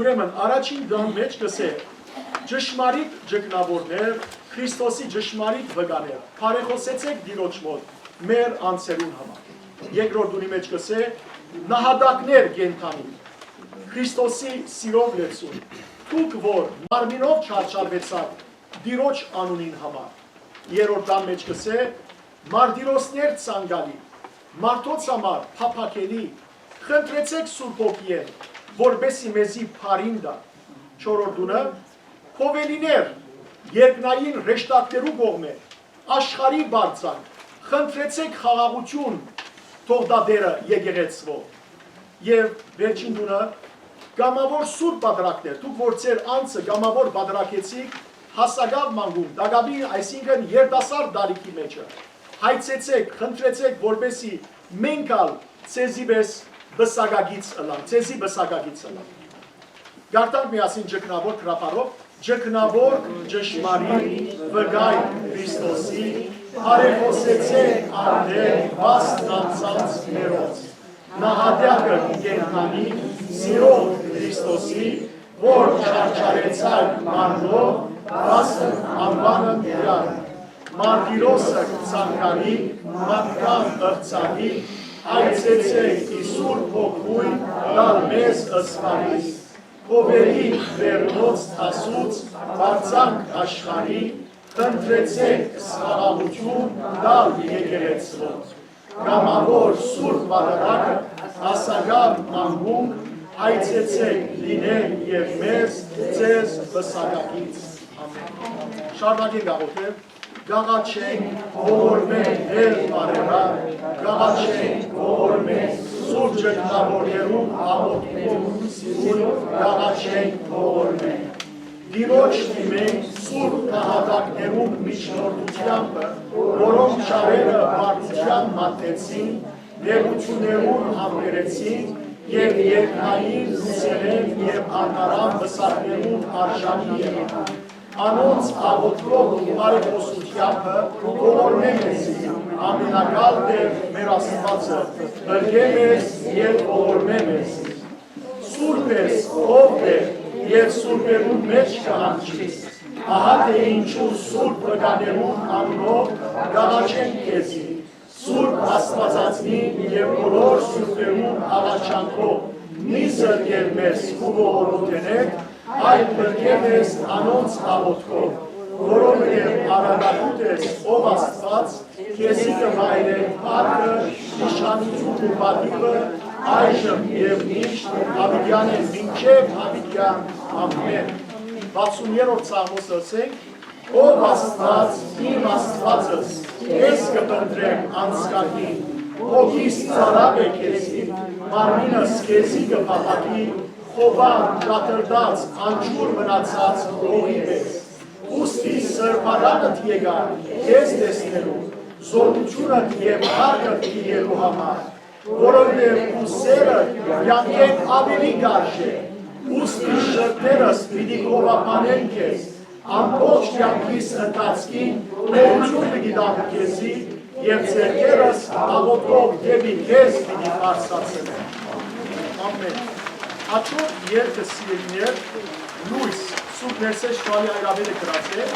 Ուրեմն, առաջին դան մէջ կ'ըսէ, ճշմարիտ ճգնաւորներ, Քրիստոսի ճշմարիտ վկաներ, բարեխօսեցէք Տիրոջ մօտ մեր անձերուն համար։ Երկրորդ դունի մէջ կ'ըսէ, նահատակներ կենդանի, Քրիստոսի սիրով լեցուն, դուք որ մարմինով չարչարուեցաք Տիրոջ անունին համար։ Երրորդ դան մէջ կ'ըսէ, մարտիրոսներ ցանկալի, մարդոց համար փափաքելի, խնդրեցէք Սուրբ Հոգիէն, որպէսի մեզի բարին տայ։ Չորրորդ դունը, քովելիներ, երկնային հրեշտակներու կողմէ, աշխարհի պարծանք, խնդրեցէք խաղաղութիւն թող տայ Տէրը եկեղեցւոյ։ Եւ վերջին դունը, կամաւոր սուրբ պատրակներ, դուք որ ձեր անձը կամաւոր պատրակեցիք, հասակաւ մանկուն, տակաւին, այսինքն երիտասարդ տարիքի մէջը, հայցեցէք, խնդրեցէք, որպէսի մենք ալ ձեզի պէս պսակակից ըլանք, ձեզի պսակակից ըլանք։ Կարդանք միասին ճգնաւոր գրաբարով, ճգնաւոր ճշմարիտ վկայ Քրիստոսի, բարեխօսեցէ արդէն վաստ անձանց մերոց։ Նահատակը կենդանի, սիրող Քրիստոսի, որ չարչարեցայ մարմնով, վասն անուանը միակ։ Մարտիրոսը ցանկալի, մարդկան ըրցանի, այցեցէ ի Սուրբ Հոգուն տալ մեզ սպանիս։ Քովելի վերնոց դասուց բարձանք աշխարհի, խնդրեցէք խաղաղութիւն տալ եկեղեցւոյ։ Կամաւոր սուրբ պատարագը, հասակաւ մանկունք, այցեցէք լինել եւ մեզ ձեզ պսակակից։ Ամէն։ Շարունակենք աղոթել։ Կ'աղաչենք, ողորմէն Տէր բարերար, կ'աղաչենք, ողորմէն Սուրբ Ճգնաւորներուն աղոթքներուն սիրուն, կ'աղաչենք, ողորմէն։ Տիրոջ դիմենք սուրբ նահատակներուն միջնորդութեամբ, որոնք չարերը բարդութեան մատնեցին, նեղութիւններուն համբերեցին եւ երկնային լուսերէն եւ անհարամ պսակներուն արժանի եղան։ Անոնց աղօթքով ու բարեխօսութեամբը ողորմէ մեզի, ամենակալ Տէր մեր Աստուածը, փրկէ մեզ եւ ողորմէ մեզի։ Սուրբ ես, ով Տէր, եւ սուրբերուն մէջ կը յանչիս։ Ահա թէ ինչու սուրբ վկաներուն անունով կ'աղաչենք քեզի, Սուրբ Աստուածածնին եւ բոլոր սուրբերուն աղաչանքով մի զրկեր մեզ քու ողորմութենէդ, այլ փրկէ մեզ անոնց աղօթքով, որովհետեւ արարատուդ ես, ով Աստուած, քեզի կը վայելեն փառքը, իշխանութիւնը ու պատիւը, այժմ եւ միշտ, յաւիտեանէն մինչեւ յաւիտեան։ Ամէն։ Վաթսուն երրորդ Սաղմոսը ըսենք. «Ով Աստուած, իմ Աստուածս, քեզ կը փնտռեմ անցկագին, հոգիս ծարաւ է քեզի, մարմինս քեզի կը փափաքի, խովան, կատռտած, անջուր մնացած հողի պէս։ Ուստի սրբարանդ եկայ քեզ տեսնելու, զօրութիւնդ եւ փառքդ դիտելու համար, որովհետեւ քու սէրդ կեանքէն աւելի կ'արժէ, ուստի շրթերս պիտի խովափանեն քեզ, ամբողջ կեանքիս ընթացքին գոհութիւն պիտի տամ քեզի եւ ձեռքերս աղօթքով դէպի քեզ պիտի բարձրացնեմ»։ Ամէն։ Հաջորդ երգը, սիրելիներ, լոյս, Սուրբ Ներսէս Շնորհի հայրապետը գրած է,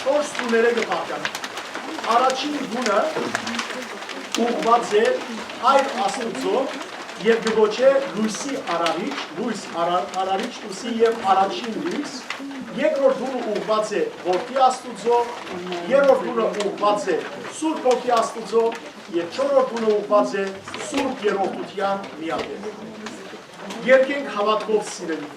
չորս տուներէ կը բաղկան։ Առաջին տունը ուղղուած է Հայր Աստուծոյ եւ կը կոչէ լոյսի արարիչ, լոյս արա-, արարիչ, լոյսի եւ առաջին լոյս, երկրորդ տունը ուղղուած է Որդի Աստուծոյ, երրորդ տունը ուղղուած է Սուրբ Որդի Աստուծոյ եւ չորրորդ տունը ուղղուած է Սուրբ Երրորդութեան միատեւ։ Երկենք հաւատքով, սիրելի։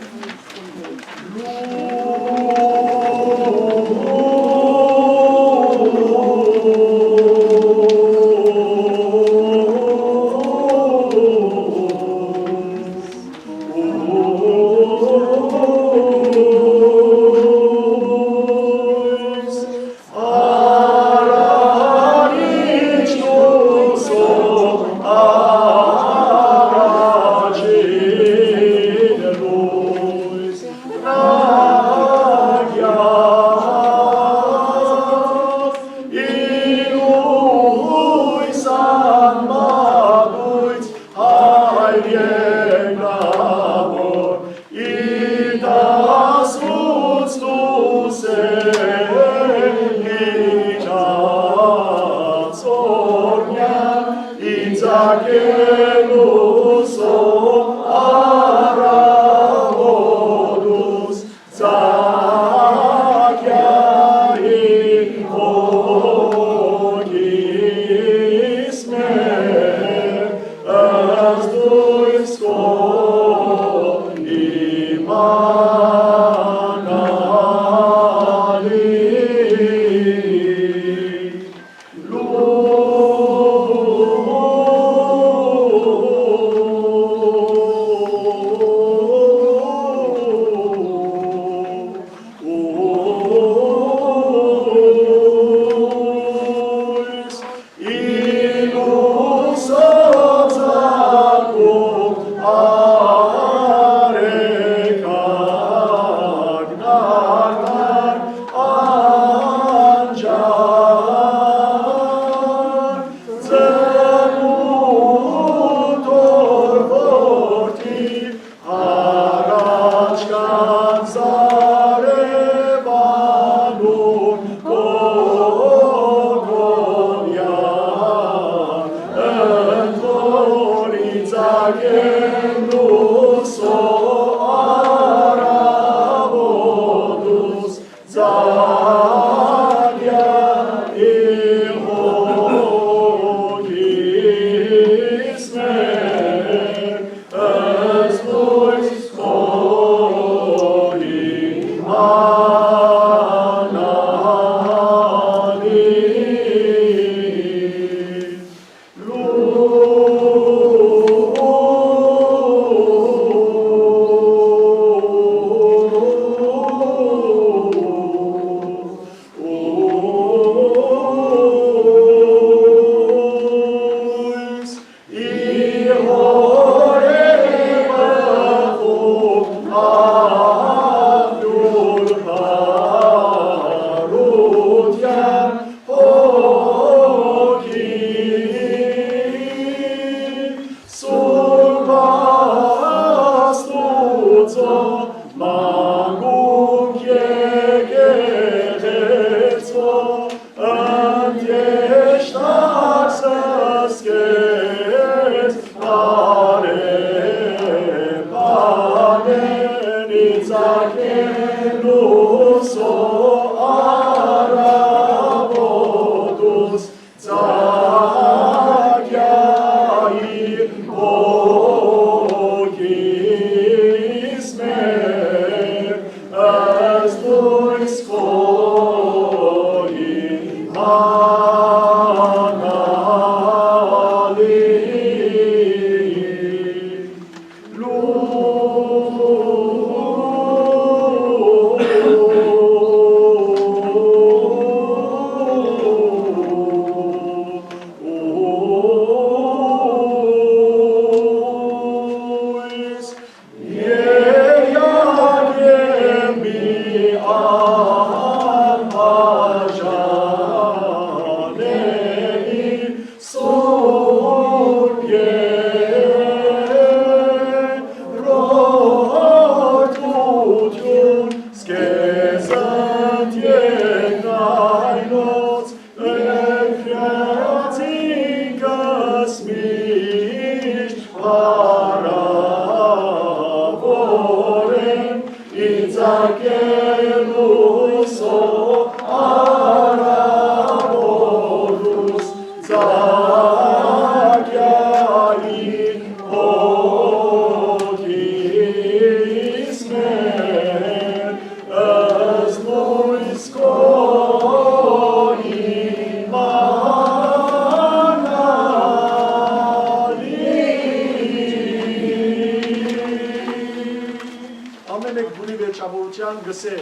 Ամէն մէկ բունի վերջավորութեան կ'ըսէ.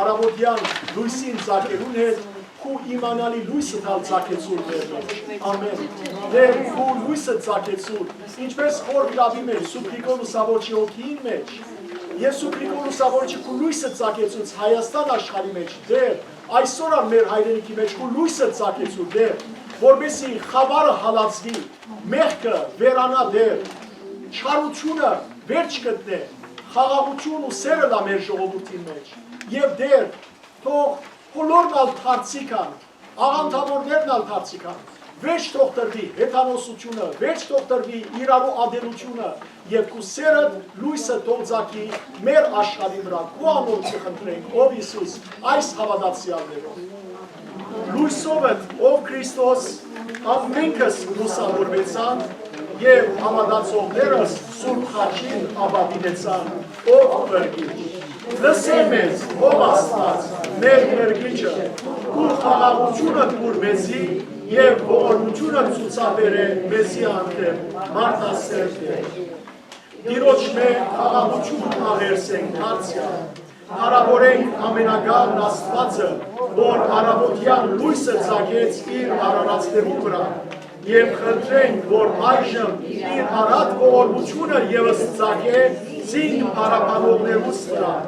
«Առաւօտեան լոյսին ծագերուն հետ քու իմանալի լոյսդ ալ ծագեցուր մեր մէջ»։ Ամէն։ Տէր, քու լոյսը ծագեցուր, ինչպէս որ վիրաւի մեր Սուրբ Գրիգոր Լուսաւորչի հոգիին մէջ։ Եւ Սուրբ Գրիգոր Լուսաւորչի քու լոյսը ծագեցուց Հայաստան աշխարհի մէջ, Տէր, այսօր ալ մեր հայրենիքի մէջ քու լոյսը ծագեցուր, Տէր, որպեսզի խաւարը հալածուի, մեղքը վերանայ, Տէր, չարութիւնը վերջ գտնէ, խաղաղութիւն ու սէր ըլլայ մեր ժողովուրդին մէջ։ Եւ Տէր, թող բոլորն ալ դարձի գան, աղանդաւորներն ալ դարձի գան, վերջ թող տրուի հեթանոսութիւնը, վերջ թող տրուի իրարու ատելութիւնը, եւ քու սէրդ լոյսը թող ծագի մեր աշխարհին վրայ, քու անունով կը խնդրենք, ով Յիսուս, այս հաւատացեալներով։ Լոյսովդ, ով Քրիստոս, ամենքս լուսաւորուեցանք եւ հաւատացողներս Սուրբ Խաչին ապաւինեցան, ով Փրկիչ։ Լսէ մեզ, ով Աստուած, մեր Փրկիչը, քու խաղաղութիւնը տուր մեզի եւ ողորմութիւնը ցուցաբերէ մեզի հանդէպ, մարդասէր Տէր։ Տիրոջմէ խաղաղութիւն աղերսենք դարձեալ։ Փառաւորենք Ամենակալն Աստուածը, որ առաւօտեան լոյսը ծագեց իր արարածներուն վրայ, եւ խնդրենք, որ այժմ իր առատ ողորմութիւնը եւս ծագէ զինք փառաբանողներուս վրայ։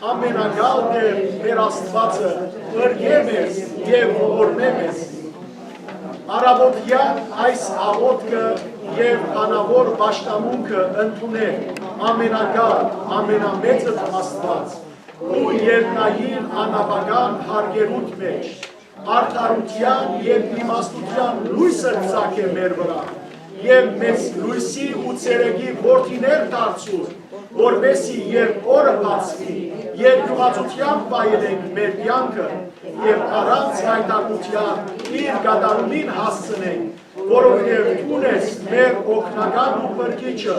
Ամենակալ Տէր, մեր Աստուածը, փրկէ մեզ եւ ողորմէ մեզ։ Առաւօտեան այս աղօթքը եւ անաւոր պաշտամունքը ընդունէ Ամենակալ, Ամենամեծդ Աստուած, քու երկնային անապական հարգերուդ մէջ, արդարութեան եւ իմաստութեան լոյսը ծագէ մեր վրայ եւ մեզ լոյսի ու ցերեկի որդիներ դարձուր, որպէսզի երբ օրը բացուի, երկիւղածութեամբ վայելենք մեր կեանքը եւ առանց գայթակղութեան իր կատարումին հասցնենք, որովհետեւ դուն ես մեր օգնական ու փրկիչը,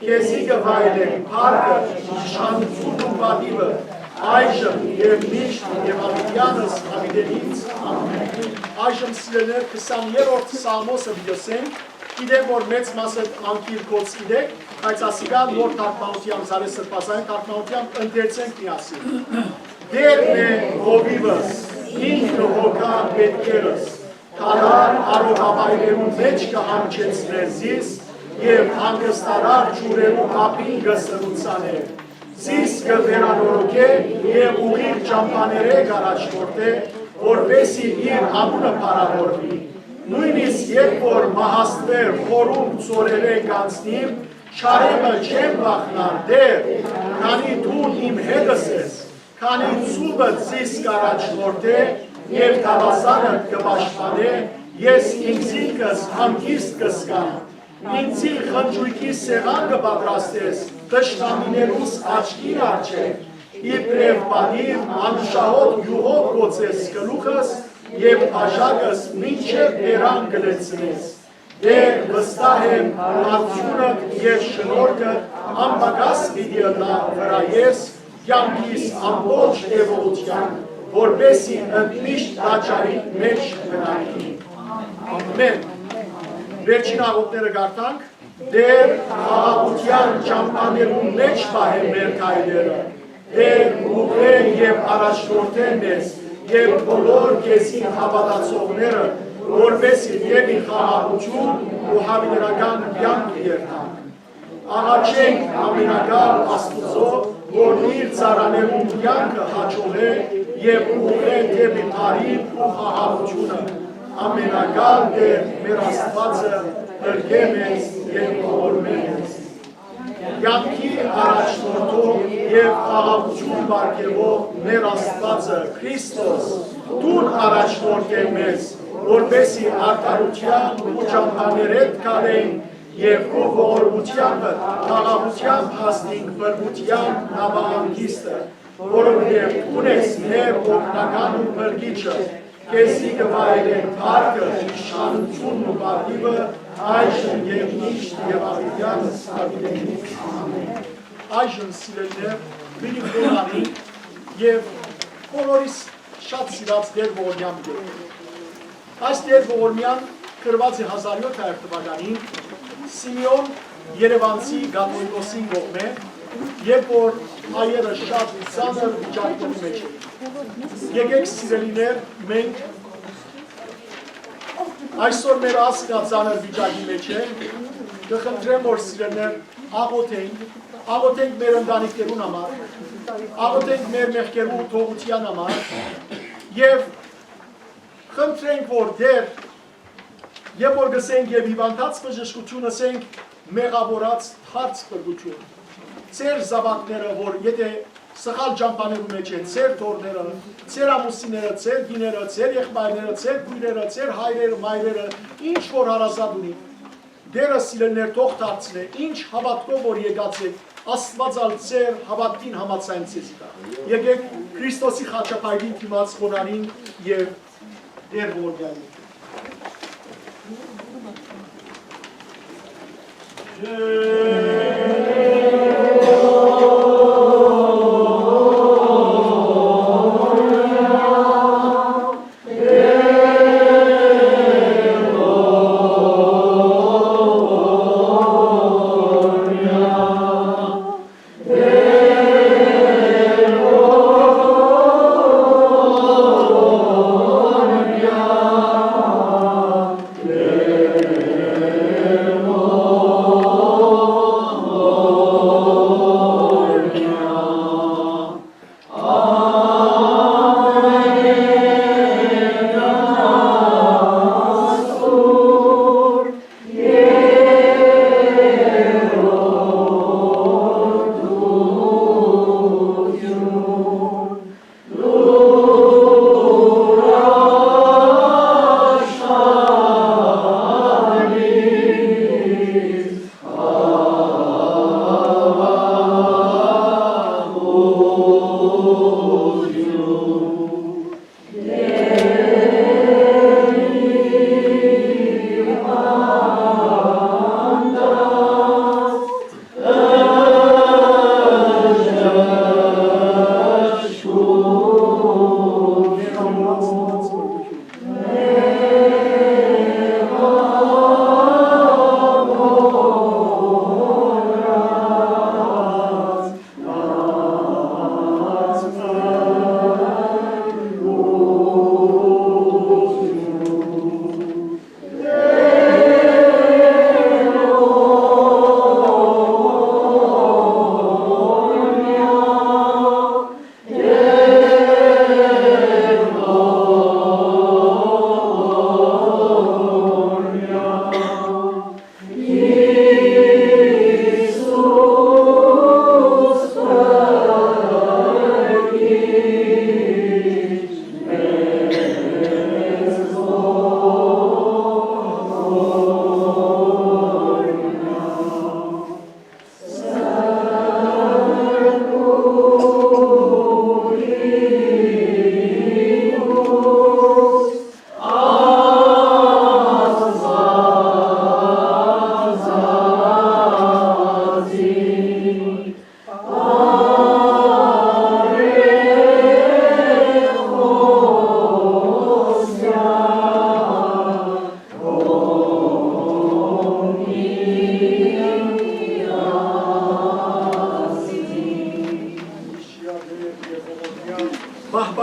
քեզի կը վայելենք փառքը, իշխանութիւնն ու պատիւը, այժմ եւ միշտ եւ յաւիտեանս յաւիտենից։ Ամէն։ Այժմ, սիրելիներ, քսաններորդ Սաղմոսը պիտի ըսենք, գիտեմ որ մեծ մասը անգիր կոչ գիտեք, բայց ասիկա նոր թարգմանութեան, Զարեհ Սրբազան թարգմանութեան ընթերցենք միասին։ Տէրն է հովիւս, ինքը հոգայ պետքերս, դարար արօղավայրերուն մէջ կը հնչեցնէ զիս եւ հանգստարար ջուրերու ափին կը սրուցանէ։ Զիս կը վերանորոգէ եւ ուղիղ ճամբաներէ կ'առաջնորդէ, որպէսզի իր անունը փառաւորուի։ Նոյնիսկ երբ որ մահաստուեր խորունկ ծորերէ կ'անցնիմ, չարեմը չեմ վախնար, Տէր, քանի դուն իմ հետս ես, քանի ծուբդ զիս կ'առաջնորդէ եւ գաւազանդ կը պաշտպանէ, ես ինքզինքս հանգիստ կը զգամ։ Ինձի խնճոյքի սեղան կը պատրաստես թշնամիներուս աչքին առջեւ, իբրեւ պատիւ անուշահոտ իւղով կ'օծես գլուխս եւ բաժակս մինչեւ բերան կը լեցնես։ Դեռ վստահ եմ, արդիւնդ եւ շնորհքդ անպակաս պիտի ըլլայ վրայ ես, կեանքիս ամբողջ տեւողութեան, որպէսզի ընդմիշտ տաճարիդ մէջ մնայ։ Ամէն։ Վերջին աղօթքները կարդանք։ Տէր, խաղաղութեան ճամբաներուն մէջ պահէ մեր քայլերը։ Տէր, ուղղէ եւ առաջնորդէ մեզ եւ բոլոր քեզին հաւատացողները, որպէս զի դէպի խաղաղութիւն ու յաւիտենական կեանք երթանք։ Աղաչենք Ամենակալ Աստուծոյ, որ իր ծառաներուն կեանքը յաջողէ եւ ուղղէ դէպի բարիք ու խաղաղութիւնը։ Ամենակալ Տէր մեր Աստուածը, փրկէ մեզ եւ ողորմէ մեզ։ Կեանքի առաջնորդող եւ խաղաղութիւն պարգեւող մեր Աստուածը, Քրիստոս, դուն առաջնորդէ մեզ, որպէս զի արդարութեան ու ճամբաներէդ քալենք եւ քու ողորմութեանը խաղաղութեան հասնենք բռնութեան նաւահանգիստը, որովհետեւ դուն ես մեր օգնական ու փրկիչը, քեզի կը վայելեն փառքը, իշխանութիւնն ու պատիւը այժմ եւ միշտ եւ յաւիտեանս յաւիտենիցս։ Ամէն։ Այժմ, սիրելիներ, պիտի խոնարհենք եւ բոլորիս շատ սիրած Տէր Ողորմեան գերգ։ Այս Տէր Ողորմեան գրուած է հազար յոթ հարյուր թվականին Սիմէոն Երեւանցի կաթողիկոսին կողմէ, երբ որ հայերը շատ ծանր վիճակի մէջ էին։ Եկէք, սիրելիներ, մենք այսօր մեր ազգը ծանր վիճակի մէջ է, կը խնդրեմ, որ, սիրելիներ, աղոթենք, աղոթենք մեր ընտանիքներուն համար, աղոթենք մեր մեղքերու թողութեան համար եւ խնդրենք, որ Տէր, երբ որ գսենք եւ հիւանդանոց բժշկութիւն, ըսենք մեղաւորած դարձ փրկութիւն։ Ձեր զաւակները, որ եթե սխալ ճամբաներու մէջ են, ձեր թոռները, ձեր ամուսինները, ձեր կիները, ձեր եղբայրները, ձեր քոյրերը, ձեր հայրերը, մայրերը, ինչ որ հարազատ ունի, Տէրը, սիրելիներ, թող դարձնէ, ինչ հաւատքով որ եկած եք, Աստուած ալ ձեր հաւատքին համաձայն ձեզի տայ։ Եկէք Քրիստոսի խաչապայտին դիմաց խոնարհինք եւ Տէր Ողորմեանին։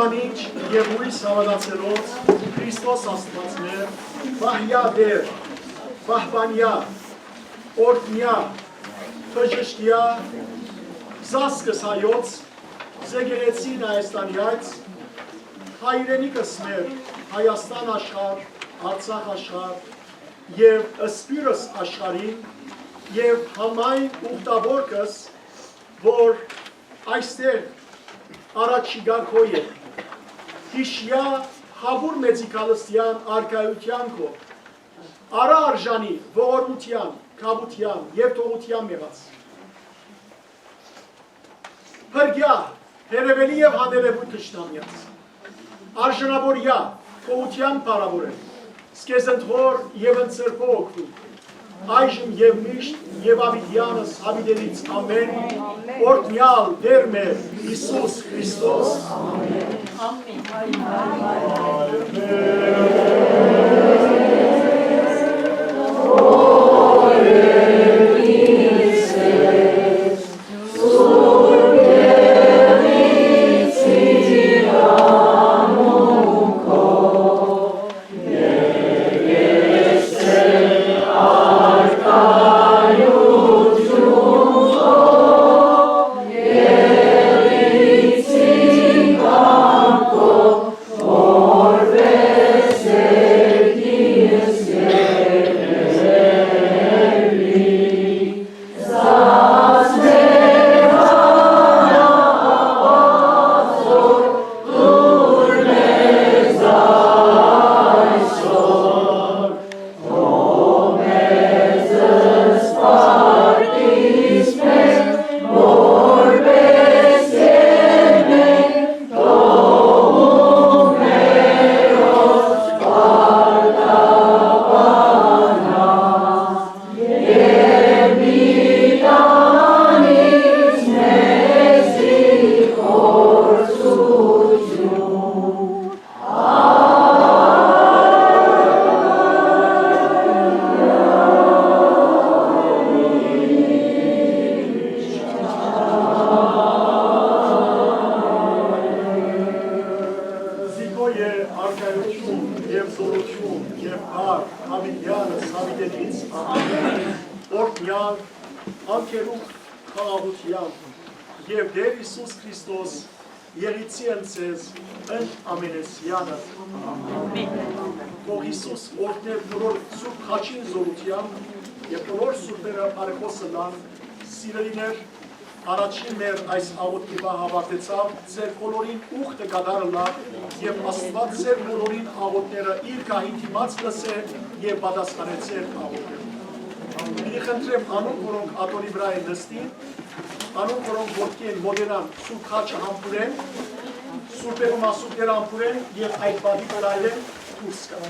Անինչ եւ ուրիշ հաւատացելոց Քրիստոս Աստուածներ, պահեայ Տէր, պահպանեայ, օրհնեայ, բժշկեայ, զազկս հայոց, զեկեղեցին Հայաստանեայց, հայրենիքս մեր, Հայաստան աշխարհ, Արցախ աշխարհ եւ սփիւռս աշխարհին եւ համայն ուխտաորքս, որ այստեղ առաջիկա քո է, յիշեայ Հապուր Մեծի Գալստեան արքայութեան քո, արա արժանի ողորմութեան, կապութեան եւ թողութեան մեղած։ Փրկեայ, հեռաւելի եւ հանդերեւոյթ թշնամիած, արժանաւորեայ, գոհութեան փառաւորել, զքեզնդ Հօր եւ ընդ Սրբը օգնուի, այժմ եւ միշտ եւ աւիտեանս աւիտենից ամէն, օրհնեալ Տէր մեր Յիսուս Քրիստոս։ Զիքոյ է արքայութիւն եւ զօրութիւն եւ կարգ, աւիտեանս, աւիտենից, ամէն, օրհնեալ, անկերուկ խաղաղութեան եւ Տէր Յիսուս Քրիստոս եղիցի ընդ ձեզ, ընդ ամենեսեանը։ Թող Յիսուս օրհնէ բոլոր Սուրբ Խաչին զօրութեան եւ բոլոր սուրբերը բարեխօս ըլլան, սիրելիներ, առաջին մեր այս աղօթքի պահ հաւարտեցաւ, ձեր բոլորին ուխտը կատարելը եւ Աստուած ձեր բոլորին աղօթքները իր գահին դիմաց լսէ եւ պատասխանէ ձեր աղօթքները։ Պիտի խնդրեմ անոնք, որոնք աթոռի վրայ են նստին, անոնք, որոնք ոտքի են, մօտենան, Սուրբ Խաչը համբուրեն, սուրբերու մասունքները համբուրեն եւ այդ պատի վրայ դուրս գան։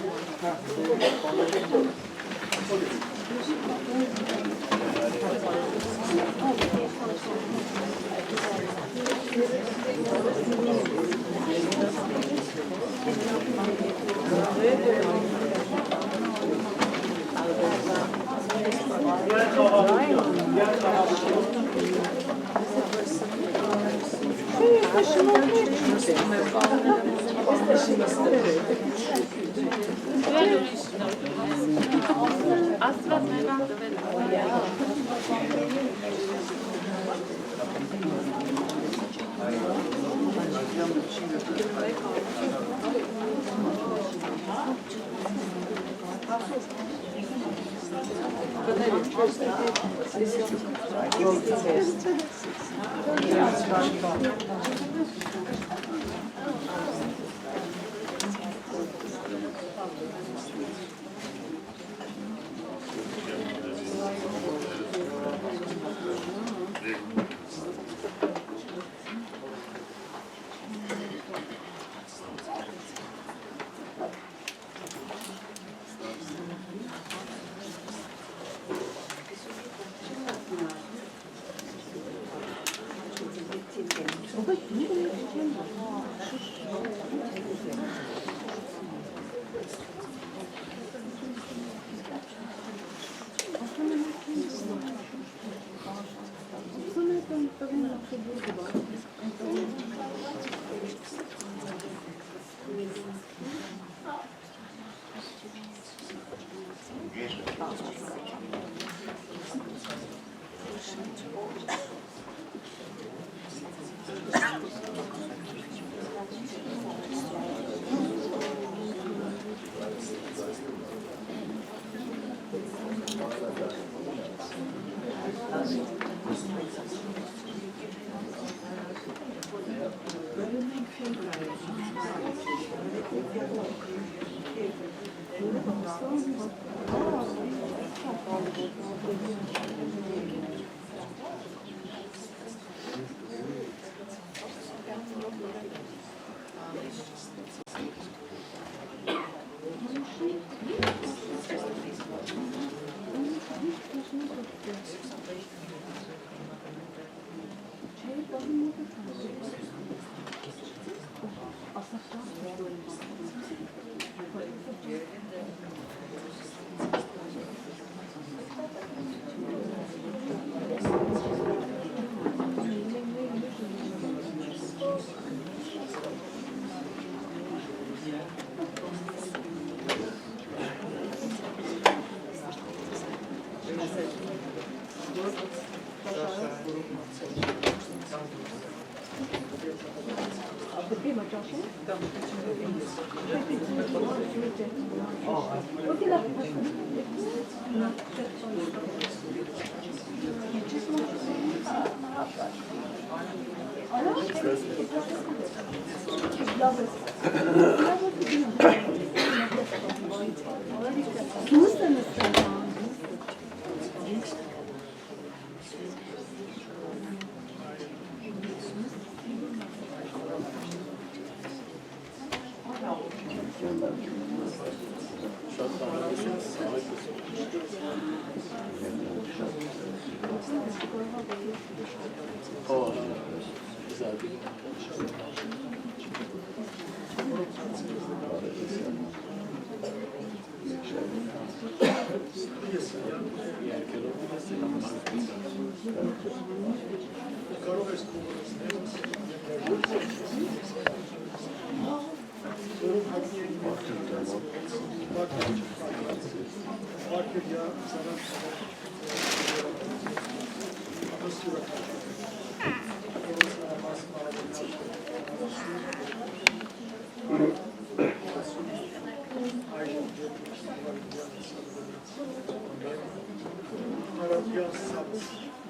Արաբիան սա,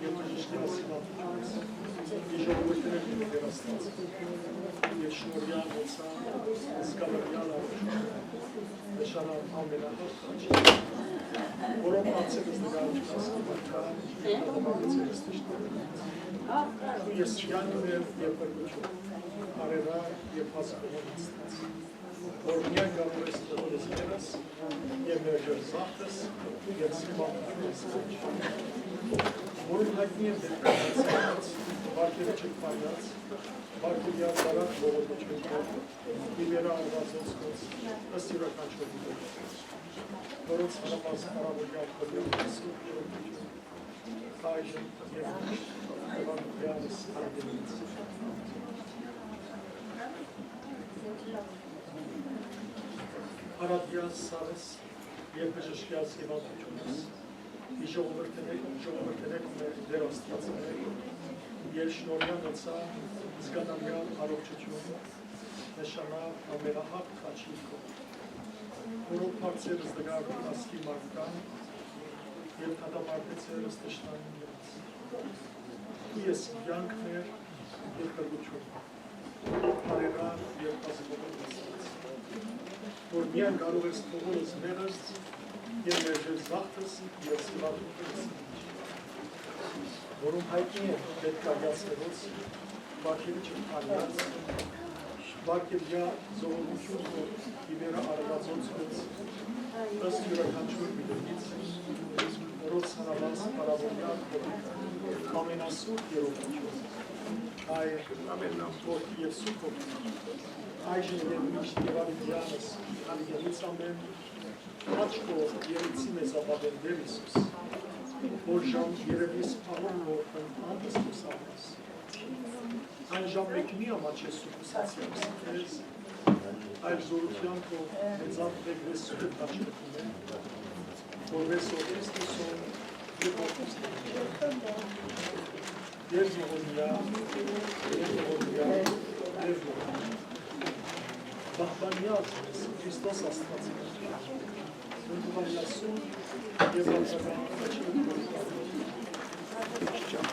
եւ բժշկեալ սիվանդութիւնս, ի ժողովուրդը ներդրում Տեր Աստուած, եւ շնորհեալ ոցա, զգալարեալ առողջութիւն, նշանալ ամենահարթ խաչի, որով անցել ես նկարիչ կասկի մարկան, և պատմաբանեցել ես ճշդուրիտ։ Ու ես կեանքն եմ եւ փրկութիւն, արեւար եւ բացկողոն Աստուած, որ միայն կարող ես թողել ես մեղս եւ մերժել զախտս, ու ես հիմա փրկում ես, որուն յայտնի եմ դեպքերից, վարկերը չփարյաց, վարկերյալ դարակ ողորմութիւնը, ի վերա արվածոց կոց, ըստ իւրաքանչիւր դիտողի, որոնց համար պարավորյալ կոյուն, սուրբ երեգություն, այժմ եւ միշտ, Եվանգելիանս Արագենից։ Արաբիան սարս եւ բժշկեալ սիվանդութիւնս, ի ժողովրդենեկ, ժողովրդենեկ մը Տեր Աստուածը, եւ շնորհեալ ոցա զգանալեալ առողջութիւն, նշանալ ամենահարթ խաչի քով, որով բարձրերս դգարդու ասկի մարդկան եւ դատապարտեցերս թշնամին իրենց։ Ու ես կեանքն եմ եւ փրկութիւն, բարերար եւ բացկողոն Աստուած, որ միայն կարող ես թողոլ զմեղս եւ մերժել զախտս եւ սիվանդութիւնս, որուն յայտնի է պետք արիացներոց, վարքերիչը արիած, վարքերյա զողողութիւն կոր ի վերա արվածոց կոց, ըստ իւրաքանչիւր միտումից, որով ցանաված փառաւորեալ կոր ամենասուրբ երողություն, Հայր, Որդի եւ Սուրբ Հոգի, այժմ եւ միշտ եւ ալիքյանս, ալիքյանից ամեն, աչքով երեցի մեզ ապատեն Տեր Յիսուս, որ ժամ երևիս աղոն նորբն անտս լուսավորես։ Այն ժամ մէկ մի ամաչես ու կուսացի քեզ, այլ զորութեան քով մեծան մեկնես սուրբ աչքերուն, որպես օրհնես լուսոն եւ ողջունես։ Տեր ողորմիա, Տեր ողորմիա, Տեր ողորմիա։ Պահպանեալ ես Քրիստոս Աստուածը, ընդուանյասուն եւ ապրական աչքերուն։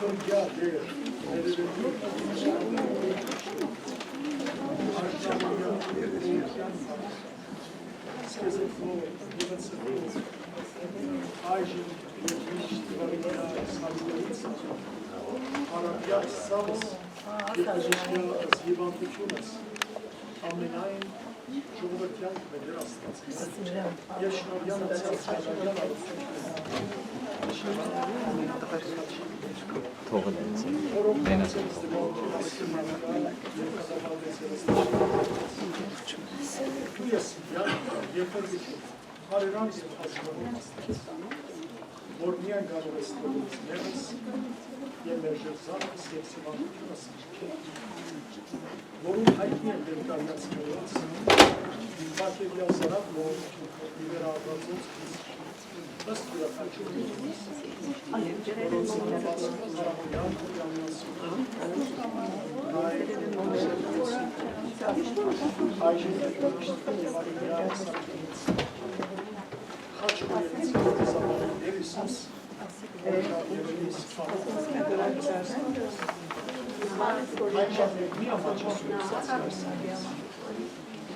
Քրկյա Տեր, ներերեւի Այժմ եւ միշտ հարաբերյալ սա, և հիվանդությունս, ամենայն ժողովրդեան Տեր Աստուած։ Ես շնորհեալ անցած Թողը դարձի։ Մենակ։ Դու ես միակ երբեք հարերար եւ հազիվանոր Աստուած, որ միայն կարող ես թողնես մեղս եւ մեր ժերզակս եւ սիվանդութիւնս, որուն յայտնի են ներկայացնելոց Մակեդիան Զարաբ, որ ի վերայ Աստուածոց ըստ իւրաքանչիւր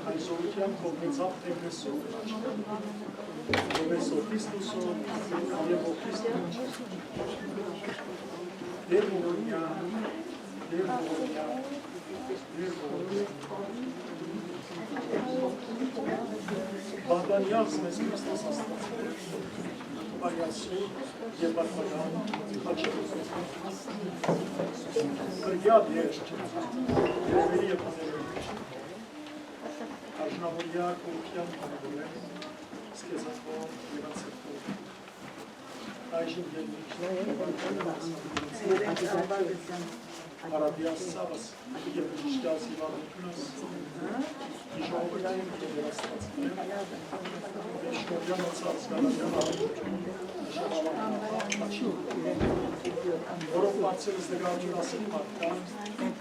Այսօրութեան կողմեցաւ Տեգրեսով, Պրոֆեսոր Քրիստոսով եւ Օքրիստոս։ Տեր Մովոնյա, Տեր Մովոնյա, Տեր Մովոնյա։ Պահպանեաց մեզ Քրիստոս Աստուած, բարեացու եւ բարբարան աչքերով։ Փրկեա Տեր, Տերը եւ Տերը։ Արժանավորյալ կողքեան փառաւորեն, սկեզակով եւ անցերտով։ Այժմ եւ միշտ Արաբիա սավս եւ միշտյալ սիվանդությունս, ժողովրդին եւ երաստացին, շնորհյալ մնացած զգալական արաբիություն, որով բարձր զգալի ասին մարդկան, Yes,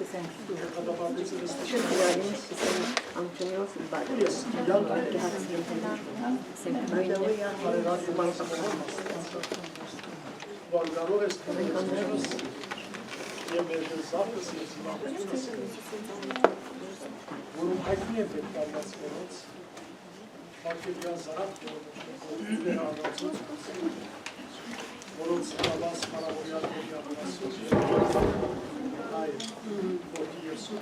որ կարող ես թողնես մեղս եւ մեր զավթս եւ զիվակությունս, որում հայտնի են պետք արված մերոց, Մակեդիան Զարաբ, որ վերանացուց, որոնց հրավաս Մարաղորյան Հովյան Վրասոց, հայ, որդի Եսու,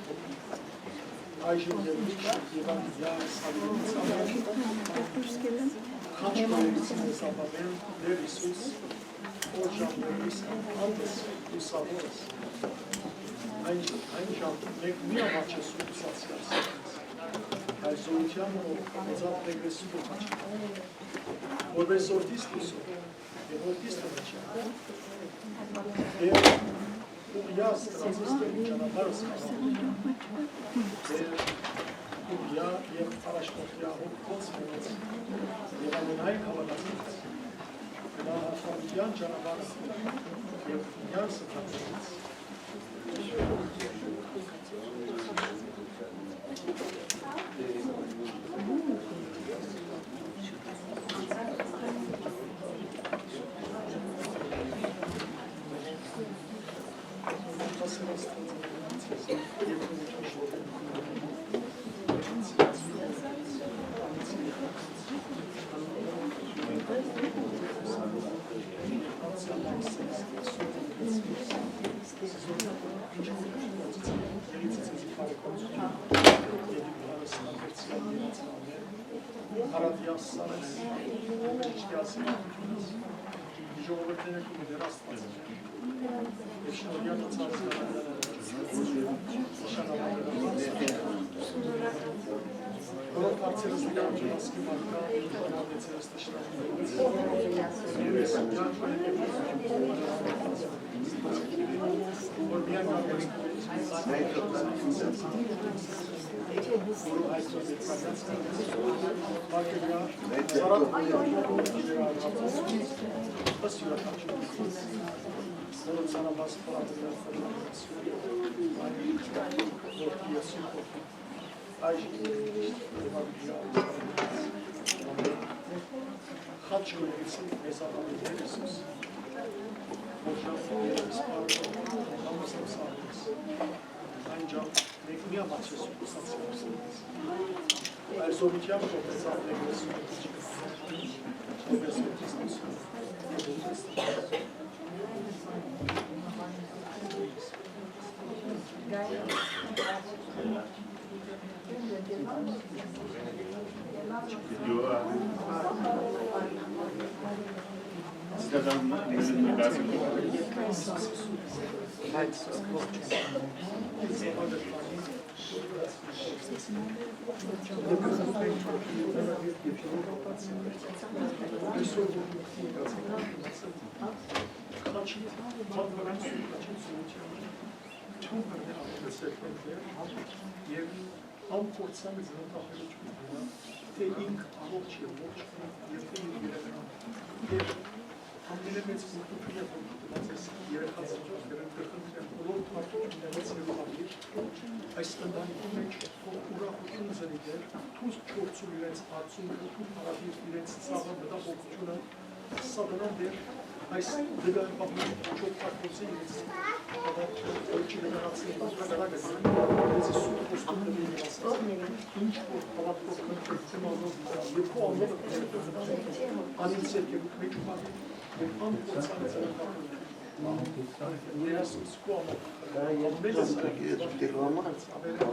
այժմ և միշտ և անիդյալ սալորից ամեն, խաչ կորեցին ես ապամեն, Տեր Յիսուս, որ ժամներիս անդս լուսավորս, այն, այն ժամ մեկ մի ամաչես ու լուսացի ասած, այլ զորության, որ մեծավ Տեգրեսի փոխանցում, որպես օրդիս լուսով, Եվ որպեսզի մնաք։ Եվ ուղղյաս դրածս դեպի ճանապարհս խաղաղ։ Եվ ուղղյա և առաջնորդյա հոգոց մնաց և ամենայն հավատացած։ Գնա հաղթանության ճանապարհը և ուղղյա սթափվեց։ Հարատեան սարս, իջկեաս, ժողովրդին եք ու դեր Աստված, և շնորհյալ մնացած նշանավորներով, որով բարձրս դիպան ջուլասկի մարդկան, և բանալեցերս Խաչ կորեցին մեզ ապահովներ Յիսուս, որ ժամանակներս բարդով համոզեցավ մեզ, այն ժամ մեկ մի Այսօրութեան կողմեցան Էգոսի Էգոսի Քաչի, պատմական սուրբաչին ծննդեան չան բռնի աղետը սերտենտեր եւ անփորձան ծննդաբերություն ունենայ, թէ ինք առողջ եւ ոչ է, եւ թէ իր երեխան։ Եւ ամենէ մեծ մուկտութիւնը, որ գտնած ես երեխաց, կրնկրեմ բոլոր պարտություններս եւ աղիք, այս ընտանիքի մէջ թող ուրախութիւն զնի Տէր, թույլ չորցուր իրենց արցունքը, թույլ փառատիր իրենց ցաւը, մտահոգութիւնը, սատանան Տէր, այս դգան պահուն չօգտագործի իրենց հաւատքը, որ չկրնացնի բանտակարակը, որպեսզի սուտ խոստումը դրի ասած, ինչ որ հաւատքով կնքել, դեմ անոր, երկու անունը կներկայացնի, անիլ ձեռքերուդ մէջ ուղղի, եւ անփորձան ծննդաբերություն։ Ներասուս կողմը, ամենը